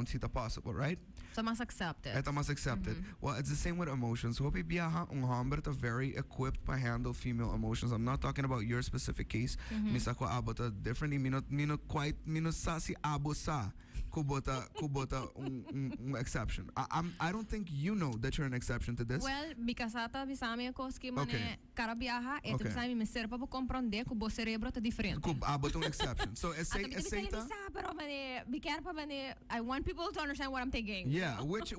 si ta possible, right? So mas accepted. E ta mas accepted. Well, it's the same with emotions. Hopi biaha un homber ta very equipped pa handle female emotions. I'm not talking about your specific case. Mi sa ku abo ta different. Mi no quite, mi no sa si abo sa. Ku bo ta, ku bo ta un exception. I don't think you know that you're an exception to this. Well, mi kasá ta bisa mi e kos ki mane kada biaha e ta bisa mi mester pa bo komprondé ku bo serebro ta diferente. Ku abo ta un exception. So esei, Anto mi ta bisa esei mi ta. sa, pero mane mi kier pa mane I want people to understand what I'm thinking. Yeah, which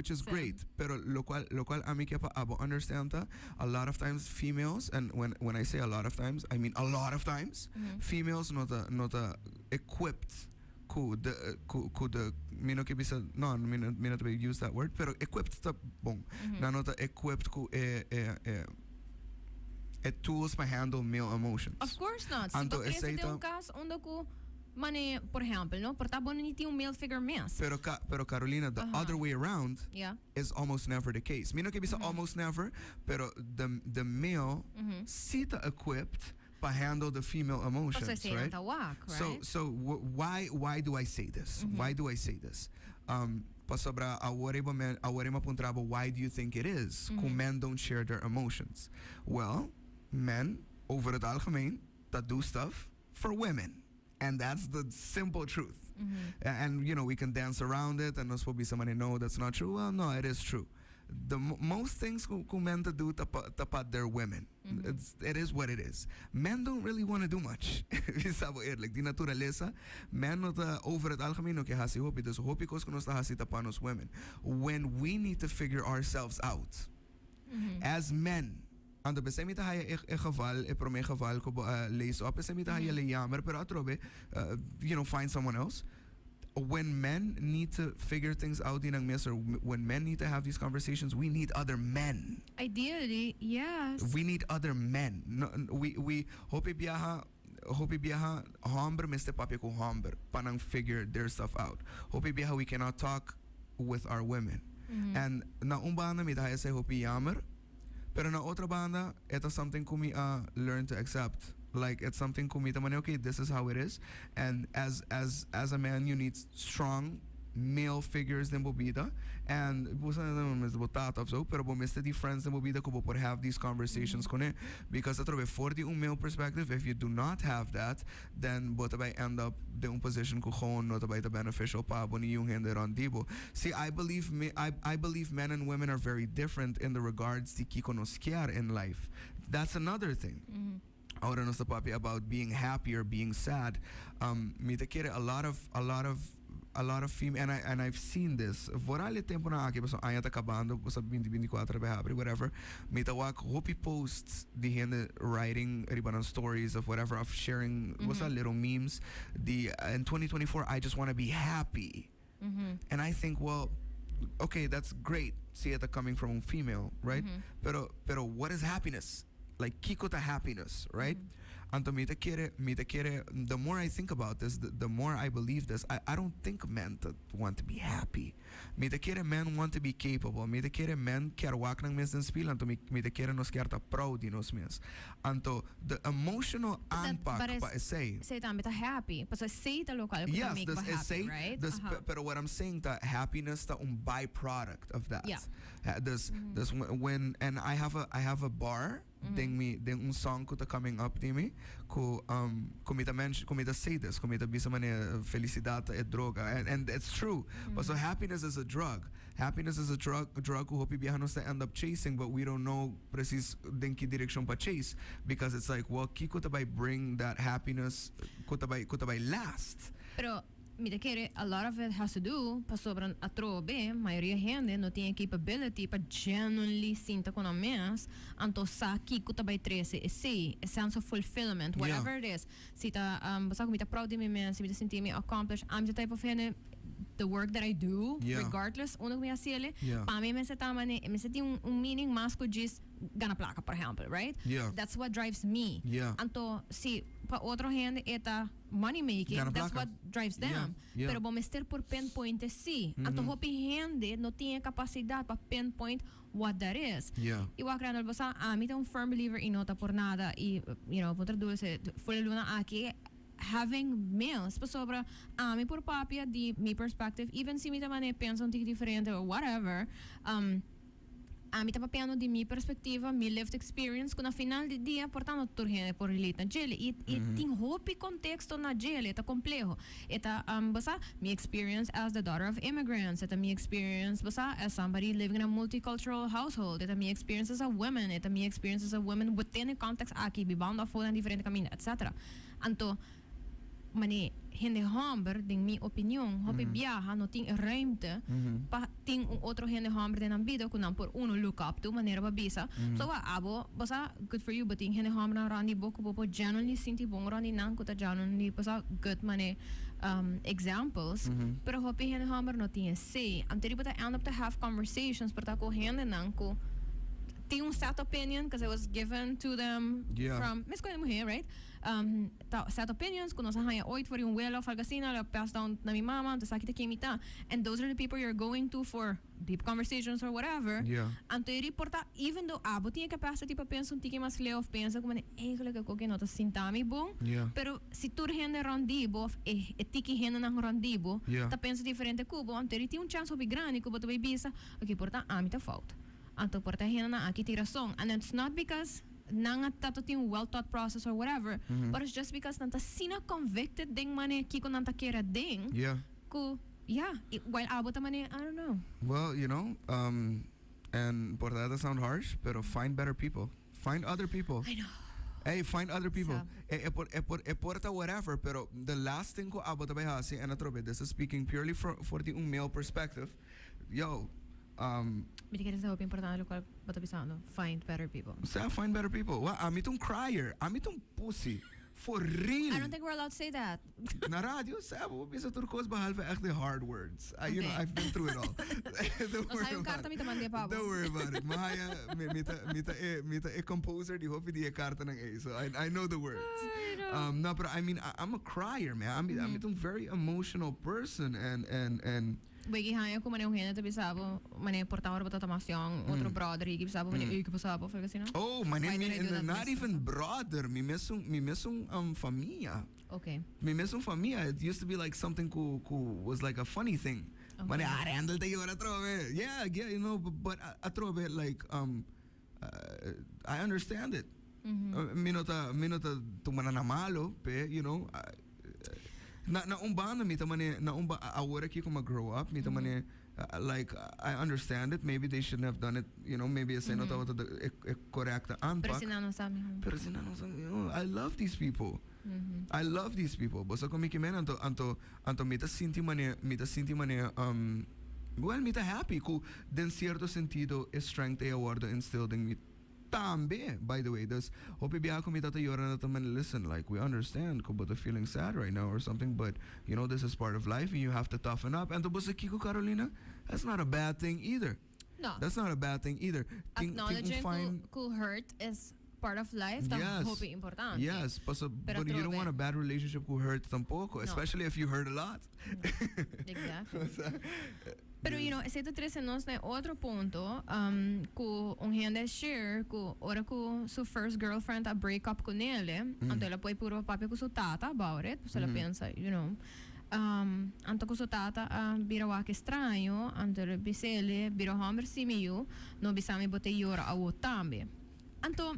is great. Pero lokual ami ke pa abo understand ta, a lot of times females, and when I say a lot of times, I mean a lot of times, females no ta equipped ku the mi no ke bisa no, mi no ta use that word, pero equipped ta bon. Nan no ta equipped ku e tools pa handle male emotions. Of course not. Si Anto bo crese esei den un kas unda ku mane, por ehèmpel, no, por ta bo no tin un male figure mes. Pero Carolina, the other way around is almost never the case. Mi no ke bisa almost never, pero the male si ta equipped pa handle the female emotions, Paso esei right? ta wak, right? So why do I say this? Why do I say this? Pasobra awor men, awor m'a puntra bo, why do you think it is ku men don't share their emotions? Well, men over het algemeen that do stuff for women. And that's the simple truth. And we can dance around it and nos por bisa mane, "No, that's not true." Well, no, it is true. The most things ku men ta do ta pa their women. It is what it is. Men don't really want to do much. Sabi eerlijk, di naturalesa, men no ta over het algemeen no ke hasi hopi. Dus hopi kos ku nos ta hasi ta pa nos women. When we need to figure ourselves out as men, anto p'esei mi ta haya e geval, e promé geval ku lees op, p'esei mi ta haya le jammer, pero atrobe, find someone else. When men need to figure things out in mes, or when men need to have these conversations, we need other men. Ideally, yes. We need other men. No, we hopi biaha hòmber mester papia ku hòmber pa nan figure their stuff out. Hopi biaha we cannot talk with our women. And na un banda mi ta haya esei hopi jammer, pero na otro banda it's something ku mi learn to accept. Like, it's something ku mi ta mane, okay, this is how it is. And as a man, you need strong male figures den bo bida and bo no mester bo tata of so, pero bo mester di friends den bo bida ku bo por have these conversations kuné, because atrobe for di un male perspective, if you do not have that, then bo ta bai end up den un position ku gewoon no ta bai ta beneficial pa bo ni un hende rònt di bo. See, I believe men and women are very different in the regards di kiko nos kier in life. That's another thing. Ora nos ta papia about being happy or being sad. Mi ta kere a lot of female, and I've seen this. Vooral e temponan aki, paso aña ta kabando, paso 2024 a habri, whatever. Mi ta wak hopi posts di hende writing riba nan stories of whatever, of sharing, what's that, little memes. The in 2024 I just want to be happy. And I think, well, okay, that's great. See it coming from a female, right? Pero what is happiness? Like, kiko ta happiness, right? Anto mi ta kere, the more I think about this, the more I believe this. I don't think men to want to be happy. Mi ta kere men want to be capable. Mi ta kere men kier wak nan mes den spiel. Anto mi ta kere nos kier ta proud di nos mes. Anto the emotional aanpak But pa esei. Esei tambe ta happy. Paso esei ta lokual ku Yes, make this ba happy, esei, right? this, pero what I'm saying that happiness ta un byproduct of that. This when and I have a bar den mi den un song ku ta coming up di mi ku mi ta mention, ku mi ta say this, ku mi ta bisa mane felisidat ta e droga, and it's true. But so happiness is a drug. Happiness is a drug ku hopi biaha nos ta end up chasing, but we don't know precies den ki direkshon pa chase, because it's like, well, kiko ta bai bring that happiness ku ta bai last? Pero mi ta kere a lot of it has to do pasobra atrobe mayoria hende no tin capability pa genuinely sinta ku nan mes anto sa kiko ta bai trese esei, a sense of fulfillment, whatever it is. Si ta basta ku mi ta proud di mi mes, si mi ta sinti mi accomplished, I'm the type of hende, the work that I do, regardless unda ku mi hasi'é, pa mi mester ta mane mester tin un meaning mas ku just gana plaka, por ehèmpel, right? That's what drives me. Anto si pa otro hende e ta money making, Gana that's plaka. what drives them. Pero bo mester por pinpoint si. Anto hopi hende no tin kapasidat pa pinpoint what that is. I wak, Randall, bo sa, ami ta un firm believer i no ta por nada i puntra Dulce, for luna aki having males, pasobra ami por papia di mi perspective, even si mi ta mane pensa un tiki diferente or whatever. Ami ta papiando di mi perspectiva, mi lived experience, cu na final di dia por ta no tur hende por relate na djele. Y tin hopi contexto na djele, e ta compleho. E ta, bo sa, mi experience as the daughter of immigrants, e ta mi experience, bo sa, as somebody living in a multicultural household, e ta mi experience as a woman, e ta mi experience as a woman within e context aki, bibando afo na diferente caminda, etc. Anto, mane hende homber, den mi opinion, hopi biaha no tin e ruimte pa tin un otro hende homber den nan bida cu nan por uno look up to, manera bo a bisa. So wa abo, bo sa, good for you, bo tin hende hombernan rond di bo cu bo por genuinely sinti bon rond di nan, cu ta genuinely, bo sa, good mane examples. Pero hopi hende homber no tin esey. Anto di bo ta end up to have conversations por ta cu hendenan cu tin un set opinion, cause it was given to them from, mescos hende muher, right? Ta set opinions ku nos a haña ooit for di un welo of algo asina, lo pass down na mi mama, anto esaki ta ken mi ta. And those are the people you're going to for deep conversations or whatever. Anto e riporta, even though abo tin e capacity pa pensa un tiki mas leu of pensa como eigenlijk e koke no ta sinta mi bon, pero si tur hende rond di bo of e e tiki hendenan rond di bo ta pensa diferente ku bo, anto e tin un chance hopi grandi ku bo ta bay bisa, ok, por ta ami ta fout. Anto por ta hendenan aki tin rason. And it's not because nan a ta tin un well thought process or whatever, but it's just because nan ta asina convicted den mane kiko nan ta kere den, ku yeah, y while abo ta mane, I don't know. Well, and por ta sound harsh, pero find better people. Find other people. I know. Hey, find other people. Sa. E por ta whatever, pero the last thing ku abo ta bay hasi, and atrobe, this is speaking purely for the un male perspective. Yo, Mi ta kere sa hopi importante locual bo ta bisando. Find better people. Sa, find better people. Well, ami ta un crier. Ami ta un pussy. For real. I don't think we're allowed to say that. Na radio, sa, bo bisa tur cos behalve echt the hard words. I, you know, I've been through it all. Don't Nos worry hay un about carta it. mi ta mand'é pa bo. Don't worry about it. Mahaya, mi ta e composer di hopi di e carta nan e, so I know the words. Ay, no. No, but I mean, I'm a crier, man. I'm a very emotional person, and Wiki haya ku mane un hende ta bisa bo, mane por ta ora bo ta toma accion, otro brother y bisa bo mane, "Ey, ki pasa bo?" Of algo asina, no? Oh, mane Why mi, did I do that not myself? even brother, mi mesun famia. Mi mesun famia. It used to be like something ku was like a funny thing. Mane, ah, Randall ta yora atrobe. Yeah, but atrobe, like, I understand it. Mi no ta tuma na malo, pe, na un banda mi ta mane na un ba awor aki como grow up mi ta mane like, I understand it. Maybe they shouldn't have done it. Maybe esey no tabata e correcto Pero aanpak. si nan no sabi. Pero si no, I love these people. I love these people. Bo sa con mi kimen anto mi ta sinti mane, well, mi ta happy ku den cierto sentido e strength e a wordo instilled in mi tambe, by the way. Dus hopi biaha ku mi tata yora na man, "Listen, like, we understand ku bo ta feeling sad right now or something, but this is part of life and you have to toughen up." Anto bo sa kiko, Carolina? That's not a bad thing either. No. That's not a bad thing either. Tin Acknowledging fine ku hurt is part of life, ta hopi importante. Yes, paso, Pero but you don't atrobe. Want a bad relationship who hurt tampoco, No. especially if you hurt a lot. Exactly. Pero, esey ta trece nos na otro punto, cu un hende share cu ora cu su first girlfriend a break up cu nele, anto el a poi puro papia cu su tata about it, pues el a pensa, anto cu su tata a bira wak extraño, anto el a bisele, "Bira homber si mi yu, no bisami bo ta yora awo tambe." Anto,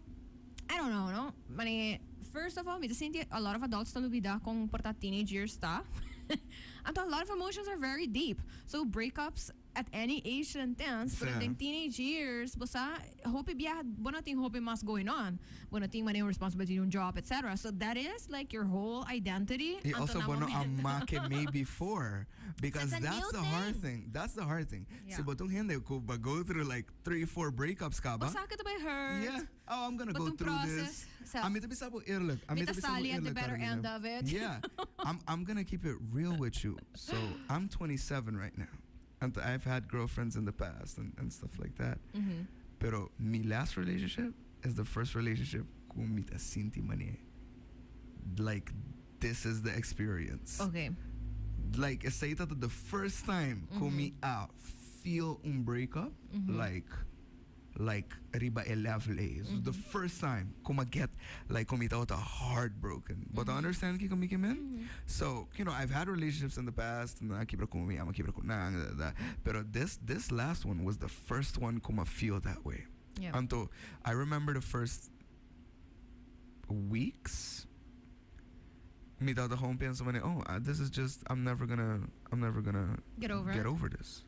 I don't know, no? Mane, first of all, mi ta sinti a lot of adults ta lubida con por ta teenage years ta. Anto a lot of emotions are very deep. So breakups at any age intense, but in teenage years, bo sa, hopi biaha, bo no tin hopi mas going on. Bo no tin mane responsibility, un job, etc. So that is like your whole identity. Y Anto also na bueno momento- a make me before because It's a that's new the hard thing. Thing. That's the hard thing. Si bo ta un hende ku ba go through like three, four breakups kaba. Bo sa ku ta bay hurt. Yeah. Oh, I'm gonna But go yung through process, this. Mi Ami ta bisa bo eerlijk. Ami ta ta bisa bo sali at the eerlijk, better Carolina. end of it. Yeah. I'm gonna keep it real with you. So I'm 27 right now. And I've had girlfriends in the past and stuff like that. Pero mi last relationship is the first relationship ku mi ta sinti mane, like, this is the experience. Like, esey ta the first time ku mi a feel un breakup like like riba e level ei. It was the first time ku m'a get like ku mi tabata heartbroken. Bo ta understand kiko mi ke men? So, I've had relationships in the past, nan a kibra ku mi, ami a kibra ku nan, da, da, da. Pero this last one was the first one ku m'a feel that way. Anto, I remember the first weeks, mi tabata gewoon pensa mane, "Oh, this is just, I'm never gonna get over get it. Over this.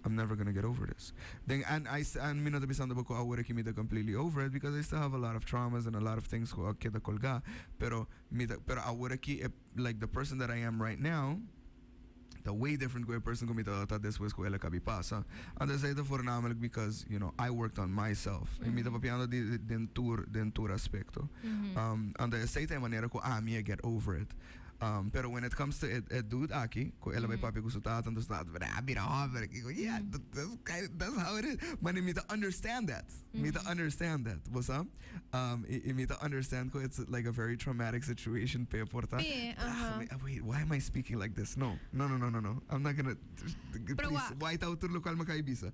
I'm never gonna get over this." Then and mi no ta pensando cu awor cu mi ta completely over it because I still have a lot of traumas and a lot of things cu a keda colga. Pero awor cu like the person that I am right now, ta way different cu e person cu mi ta despues cu el a caba di pasa. And esey ta voornamelijk because I worked on myself. Y mi ta papiando di den tur aspecto. And esey ta e manera cu ami a get over it. Pero when it comes to e dude aki, cu el a bay papia cu su tata, anto su tata, "Ah, bira homber." Digo, "Yeah, that's how it is." Maar mi ta understand that. Mi ta understand that. Bo sa? Y mi ta understand cu it's like a very traumatic situation p'e por ta. Pe, Ah, wait, wait, why am I speaking like this? No, no, no, no, no, no. I'm not gonna. Pero Please, why ta tur local m'a cay bisa?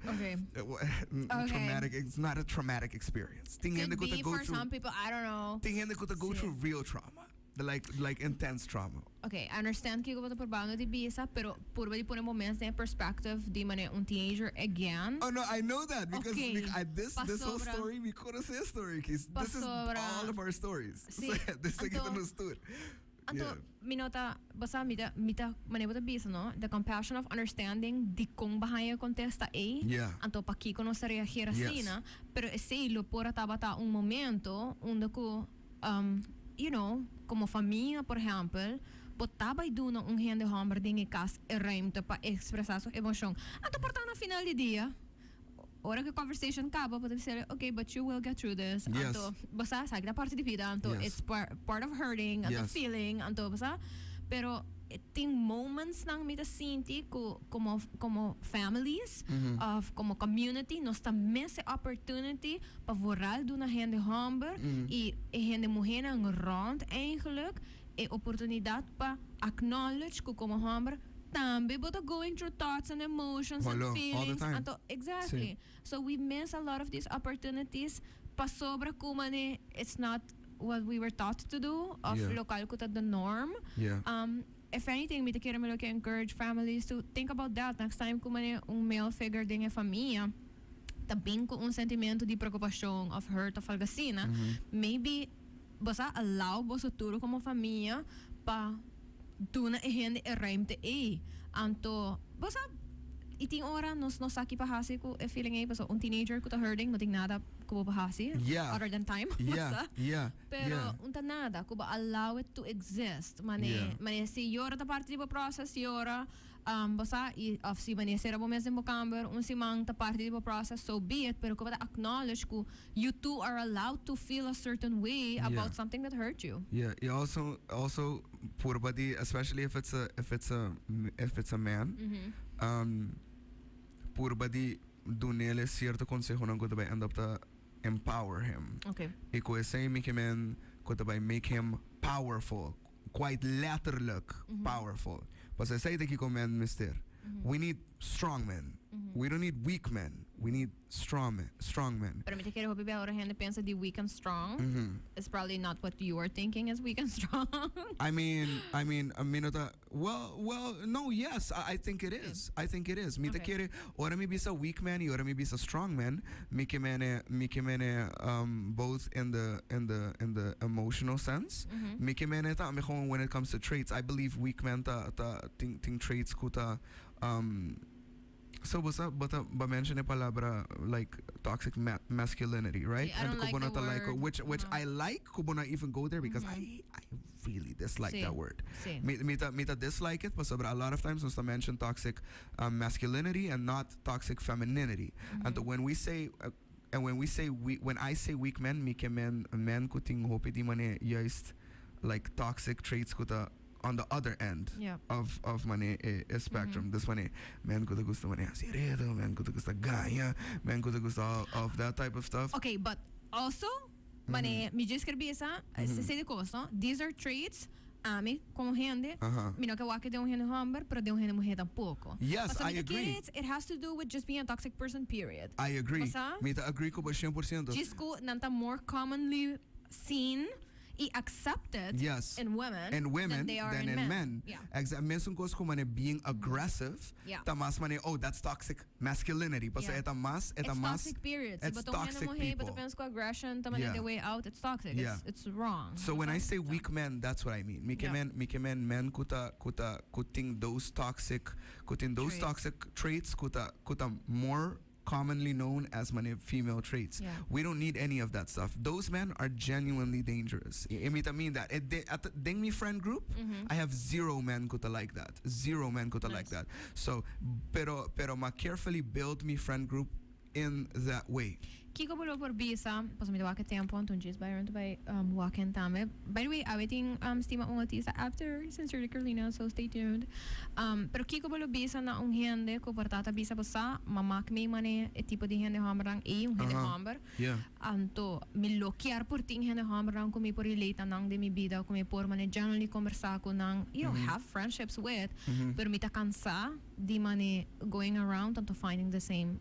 Traumatic. It's not a traumatic experience. Tin Could hende cu ta be go for through. some people, I don't know. Tin hende cu ta go Si. through real trauma, the like intense trauma. Okay, I understand cu bo ta probando di bisa, pero purba di pone momento den perspective di mane un teenager again. Oh no, I know that because this whole Pasobra. Story, we conoce story. This is Pasobra. All of our stories. Si. So, this is Anto- nos tur. Anto, mi no ta, basta mi ta, mane bo ta bisa, no? The compassion of understanding di con bo a haya contesta e. Anto pakico nos a reageer asina, no? Pero esey lo por tabata un momento unda cu como famia, por ehempel, bo ta bay duna un hende homber den e cas e ruimte pa expresa su emocion. Anto por ta na final di dia, ora cu e conversation caba, bo ta "Okay, but you will get through this." Anto, bo sa ta parti di bida, anto it's part of hurting, anto feeling, anto bo sa. Pero tin moments nan mi ta sinti cu como families of como community nos ta miss e opportunity pa vooral duna hende homber y hende muhernan rond eigenlijk e oportunidad pa acknowledge cu como homber tambe bo ta going through thoughts and emotions and Hello, all the feelings. Time. Anto, exactly. Si. So we miss a lot of these opportunities pasobra cu mane it's not what we were taught to do of local cu ta the norm. If anything, mi ta kere mi lo ke encourage families to think about that next time cu mane un male figure den e famia ta bin cu un sentimento di preocupacion of hurt of algo asina. Maybe boso allow boso tur como famia pa duna e hende e ruimte ei. Anto, boso y tin ora nos no sa ki pa hasi cu e feeling ei, paso un teenager cu ta hurting no tin nada cu bo pa hasi other than time. Boso. Pero un ta nada, cu bo allow it to exist. Mane, mane si yora ta parti di bo process, yora, bo sa, y of si mane sera bo mes den bo camber, un siman ta parti di bo process, so be it, pero cu bo ta acknowledge cu you too are allowed to feel a certain way about something that hurt you. Yeah, y also purba di, especially if it's a man, purba di dunele cierto consehonan cu ta bay end up to empower him. Y cu esey mi kemen cu ta bay make him powerful, quite letterlijk powerful. Paso esey ta kico men mester. We need strong men. We don't need weak men. We need strong men. Strong men. Pero mi ta kere hopi ora hende pensa di weak and strong. It's probably not what you are thinking is weak and strong. I mean, well, no, yes, I think it is. I think it is. Mi ta kere, ora mi bisa weak man y ora mi bisa strong man, mi kemene both in the emotional sense. Mi kemene ta, mi gewoon when it comes to traits, I believe weak men ta tin traits cu ta so bo a mention e palabra like toxic masculinity, right? I don't And like cu bo no the ta like, word. which No. I like, cu bo no even go there because I really dislike Si. That word. Si. Mi ta dislike it, pasobra a lot of times nos ta mention toxic masculinity and not toxic femininity. And when I say weak men, mi kemen men cu tin hopi di mane juist like toxic traits cu ta on the other end of mane e spectrum. Dus mane men cu ta gusta mane haci redo, men cu ta gusta gaña, men cu ta gusta all of that type of stuff. Okay, but also, mane, mi djis kier bisa, mm di cos, no? These are traits. Ami, komo hende, mi no ke wak den un hende hòmber, pero den un hende muhé tampoko. Yes, Pasobra I mi ta kere agree. it has to do with just being a toxic person, period. I agree. Bo sa? Mi ta agree ku bo 100%. Djis ku nan ta more commonly seen i accepted in women In women than they are than in in men. men. Yeah. Exact. Mesun kos ku mane being aggressive ta mas mane, "Oh, that's toxic masculinity." Pasobra e ta mas, e ta It's mas. toxic, period. Si It's bo ta un hende toxic muhé, bo ta people. pensa ku aggression ta mane the way out, it's toxic. It's wrong. So when I say weak men, that's what I mean. Mi ke men, mi ke men men ku ta, ku ta, ku tin those toxic, ku tin those Traits. Toxic traits ku ta, ku ta more commonly known as mane female traits. We don't need any of that stuff. Those men are genuinely dangerous. I mi ta mean that. At den mi friend group, I have zero men ku ta like that. Zero men ku ta like Nice. That. So, pero m'a carefully build mi friend group in that way. Kiko bo lo por bisa, pasobra mi ta wak e tempo, anto djis Byron ta bai wak hen tambe. By the way, awe tin Stima un Artista after Sincerely Carolina, so stay tuned. Pero kiko bo lo bisa na un hende ku por ta ta bisa bo sa, m'a mak mi mane e tipo di hende hombernan ei, un hende homber. Anto mi lo kier por tin hende hombernan ku mi por relate na nan den mi bida, ku mi por mane genuinely kombersá ku nan, have friendships with, pero mi ta kansá di mane going around anto finding the same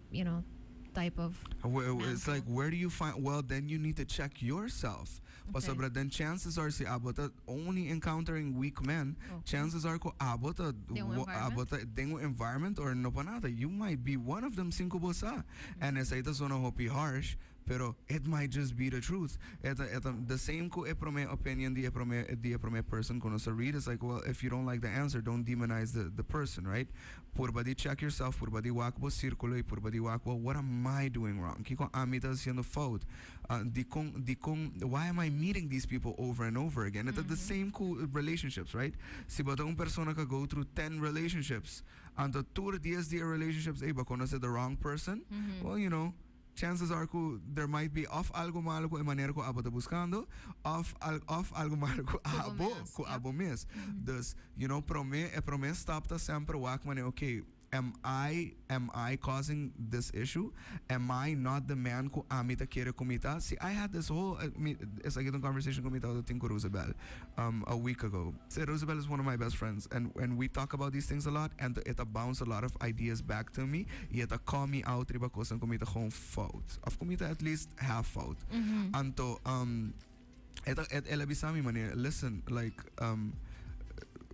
type of It's like, where do you find? Well, then you need to check yourself. Pasobra then chances are, si abo ta only encountering weak men, chances are ku abo ta Den un environment. Abo ta den un environment or no pa nada. You might be one of them sin ku bo sa. And esei ta sona hopi harsh, pero it might just be the truth. E ta the same ku e prome opinion di e prome person ku nos a read. It's like, well, if you don't like the answer, don't demonize the person, right? Purba di check yourself, purba di wak bo circulo y purba di wak, well, what am I doing wrong? Kiko ami ta haciendo fout? Di con, why am I meeting these people over and over again? It's the same ku relationships, right? Si bo ta un persona ku go through 10 relationships, anto tur 10 di relationships, ey, bo conoce the wrong person, well, chances are ku there might be of algo malo ku e manera ku abo ta buscando, of algo malo ku abo, mes, ku abo mes. Dus, prome stap ta semper wak mane, okay, am I causing this issue? Am I not the man ku ami ta kere ku mi ta? See, I had this whole it's like a conversation ku mi tabatin ku Rosabel a week ago. So Rosabel is one of my best friends, and we talk about these things a lot, and e ta bounce a lot of ideas back to me. Y e ta call me out riba cos ku mi ta gewoon fout. Of ku mi ta at least half fout. Anto el a bisa mi mane, "Listen, like,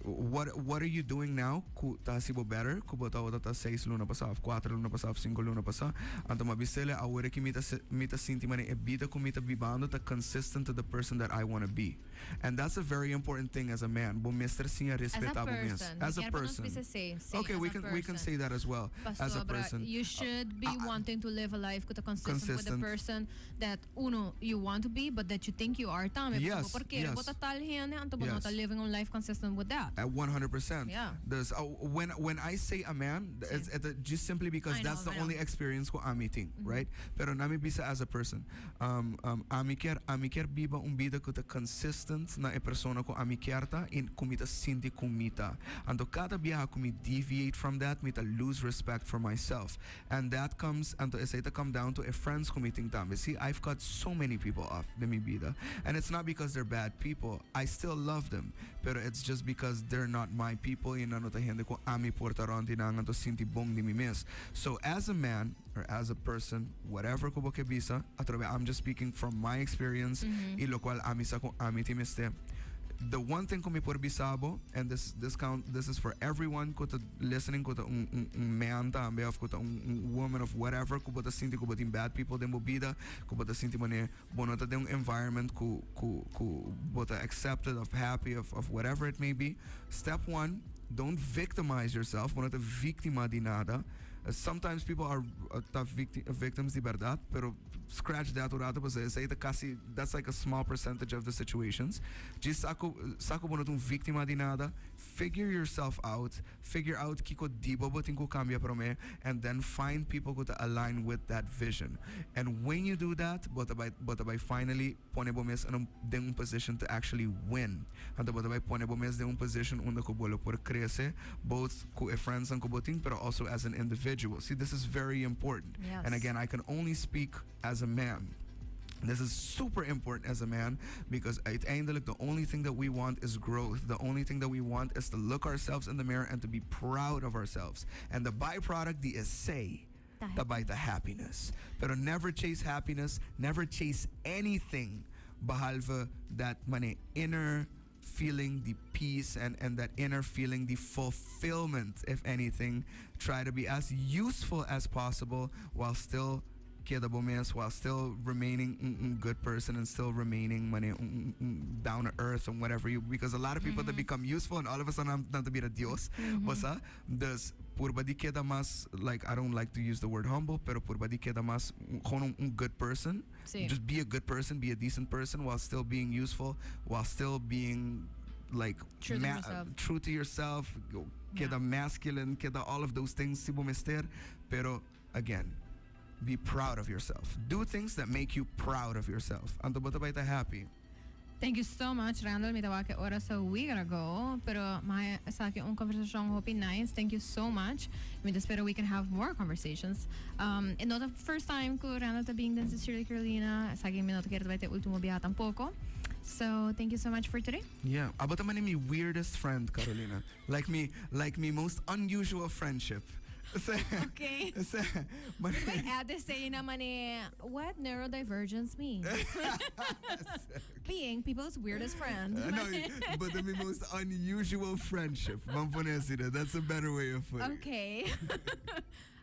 what are you doing now ku ta hasi bo better ku bo tabata ta 6 luna pasa of 4 luna pasa of 5 luna pasa?" Anto m'a bisele, awor ku mi ta sinti mane e bida ku mi ta bibando ta consistent to the person that I want to be, and that's a very important thing as a man. Bo mester siña As a respeta bo mes. Person. As a Mi kier pa nos person. Bisa say, Okay, as we a can person. say that as well, as a Pasobra, person. you should be wanting to live a life ku ta consistent, with the Consistent. Person that uno you want to be, but that you think you are tambe. Porque bo ta tal hende, anto bo no ta living un life consistent with that. At 100%. Dus, when I say a man, it's just simply because I that's know, the I know. Only experience ku ami tin, right? Pero laga mi bisa as a person. Ami kier biba un bida ku ta consistent na e persona ku ami kier ta y ku mi ta sinti ku mi ta. Anto kada biaha ku mi deviate from that, mi ta lose respect for myself. And that comes, anto esey ta come down to e friends ku mi tin tambe. See, I've cut so many people off di mi bida. And it's not because they're bad people. I still love them. Pero it's just because they're not my people y nan no ta hende ku ami por ta rond di nan anto sinti bon di mi mes. So as a man or as a person, whatever ku bo ke bisa, atrobe, I'm just speaking from my experience y locual ami sa ku ami tin mester. The one thing ku mi por bisa bo, and this is for everyone ku ta listening, ku ta un man tambe of ku ta un woman of whatever, ku bo ta sinti ku bo tin bad people den bo bida, ku bo ta sinti mane bo no ta den un environment ku bo ta accepted of happy of whatever it may be. Step one, don't victimize yourself. Bo no ta victima di nada. Sometimes people are ta victims di berdad, pero scratch that un rato, pasobra esey ta casi, that's like a small percentage of the situations. Just sa ku bo no ta un victima di nada. Figure yourself out. Figure out kiko di bo bo tin ku cambia prome, and then find people who align with that vision. And when you do that, bo ta bay finally pone bo mes den un position to actually win. Anto bo ta bay pone bo mes den un position unda ku bo lo por crece, both ku e friends ku bo tin, pero also as an individual. See, this is very important. And again, I can only speak as a man. This is super important as a man because uiteindelijk the only thing that we want is growth. The only thing that we want is to look ourselves in the mirror and to be proud of ourselves. And the byproduct, the esey, ta bay ta happiness. Pero never chase happiness, never chase anything behalve that mane inner feeling, the peace and that inner feeling, the fulfillment, if anything. Try to be as useful as possible while still keda bo mes, while still remaining un good person and still remaining mane un down to earth and whatever you, because a lot of people that become useful and all of a sudden nan ta bira Dios. Bo sa? Dus purba di keda mas, like, I don't like to use the word humble, pero purba di keda mas gewoon un good person. Just be a good person, be a decent person while still being useful, while still being like true to yourself. True to yourself, keda masculine, keda all of those things si bo mester, pero again, be proud of yourself. Do things that make you proud of yourself. Anto bo ta bay ta happy. Thank you so much, Randall. Mi ta wak e ora, so we gotta go. Pero m'a haya un conversacion hopi nice. Thank you so much. Mi ta spera we can have more conversations. And not the first time cu Randall ta bin den Sincerely Carolina. Esaki mi no ta kere ta bay ta e ultimo biaha tampoco. So thank you so much for today. Yeah, abo ta mi weirdest friend, Carolina. Like mi most unusual friendship. But add this saying na mane what neurodivergence means. Being people's weirdest friend. No, but the most unusual friendship. Ban pone asina. That's a better way of putting it. Okay.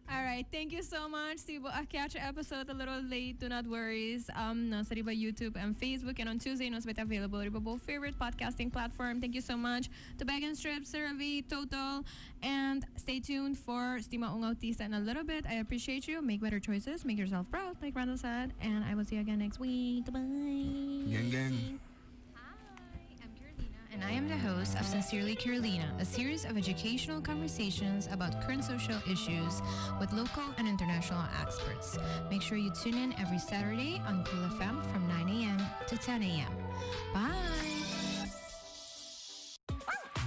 All right, thank you so much. Si bo a catch episode a little late, do not worry. Nos riba YouTube and Facebook, and on Tuesday nos ta available riba bo favorite podcasting platform. Thank you so much to Bag and Strips, CeraVe, Total, and stay tuned for Stima Un Autista in a little bit. I appreciate you. Make better choices. Make yourself proud, like Randall said. And I will see you again next week. Bye. Gang, gang. Hi, I'm Carolina, and I am the host of Sincerely Carolina, a series of educational conversations about current social issues with local and international experts. Make sure you tune in every Saturday on Cool FM from 9 a.m. to 10 a.m. Bye.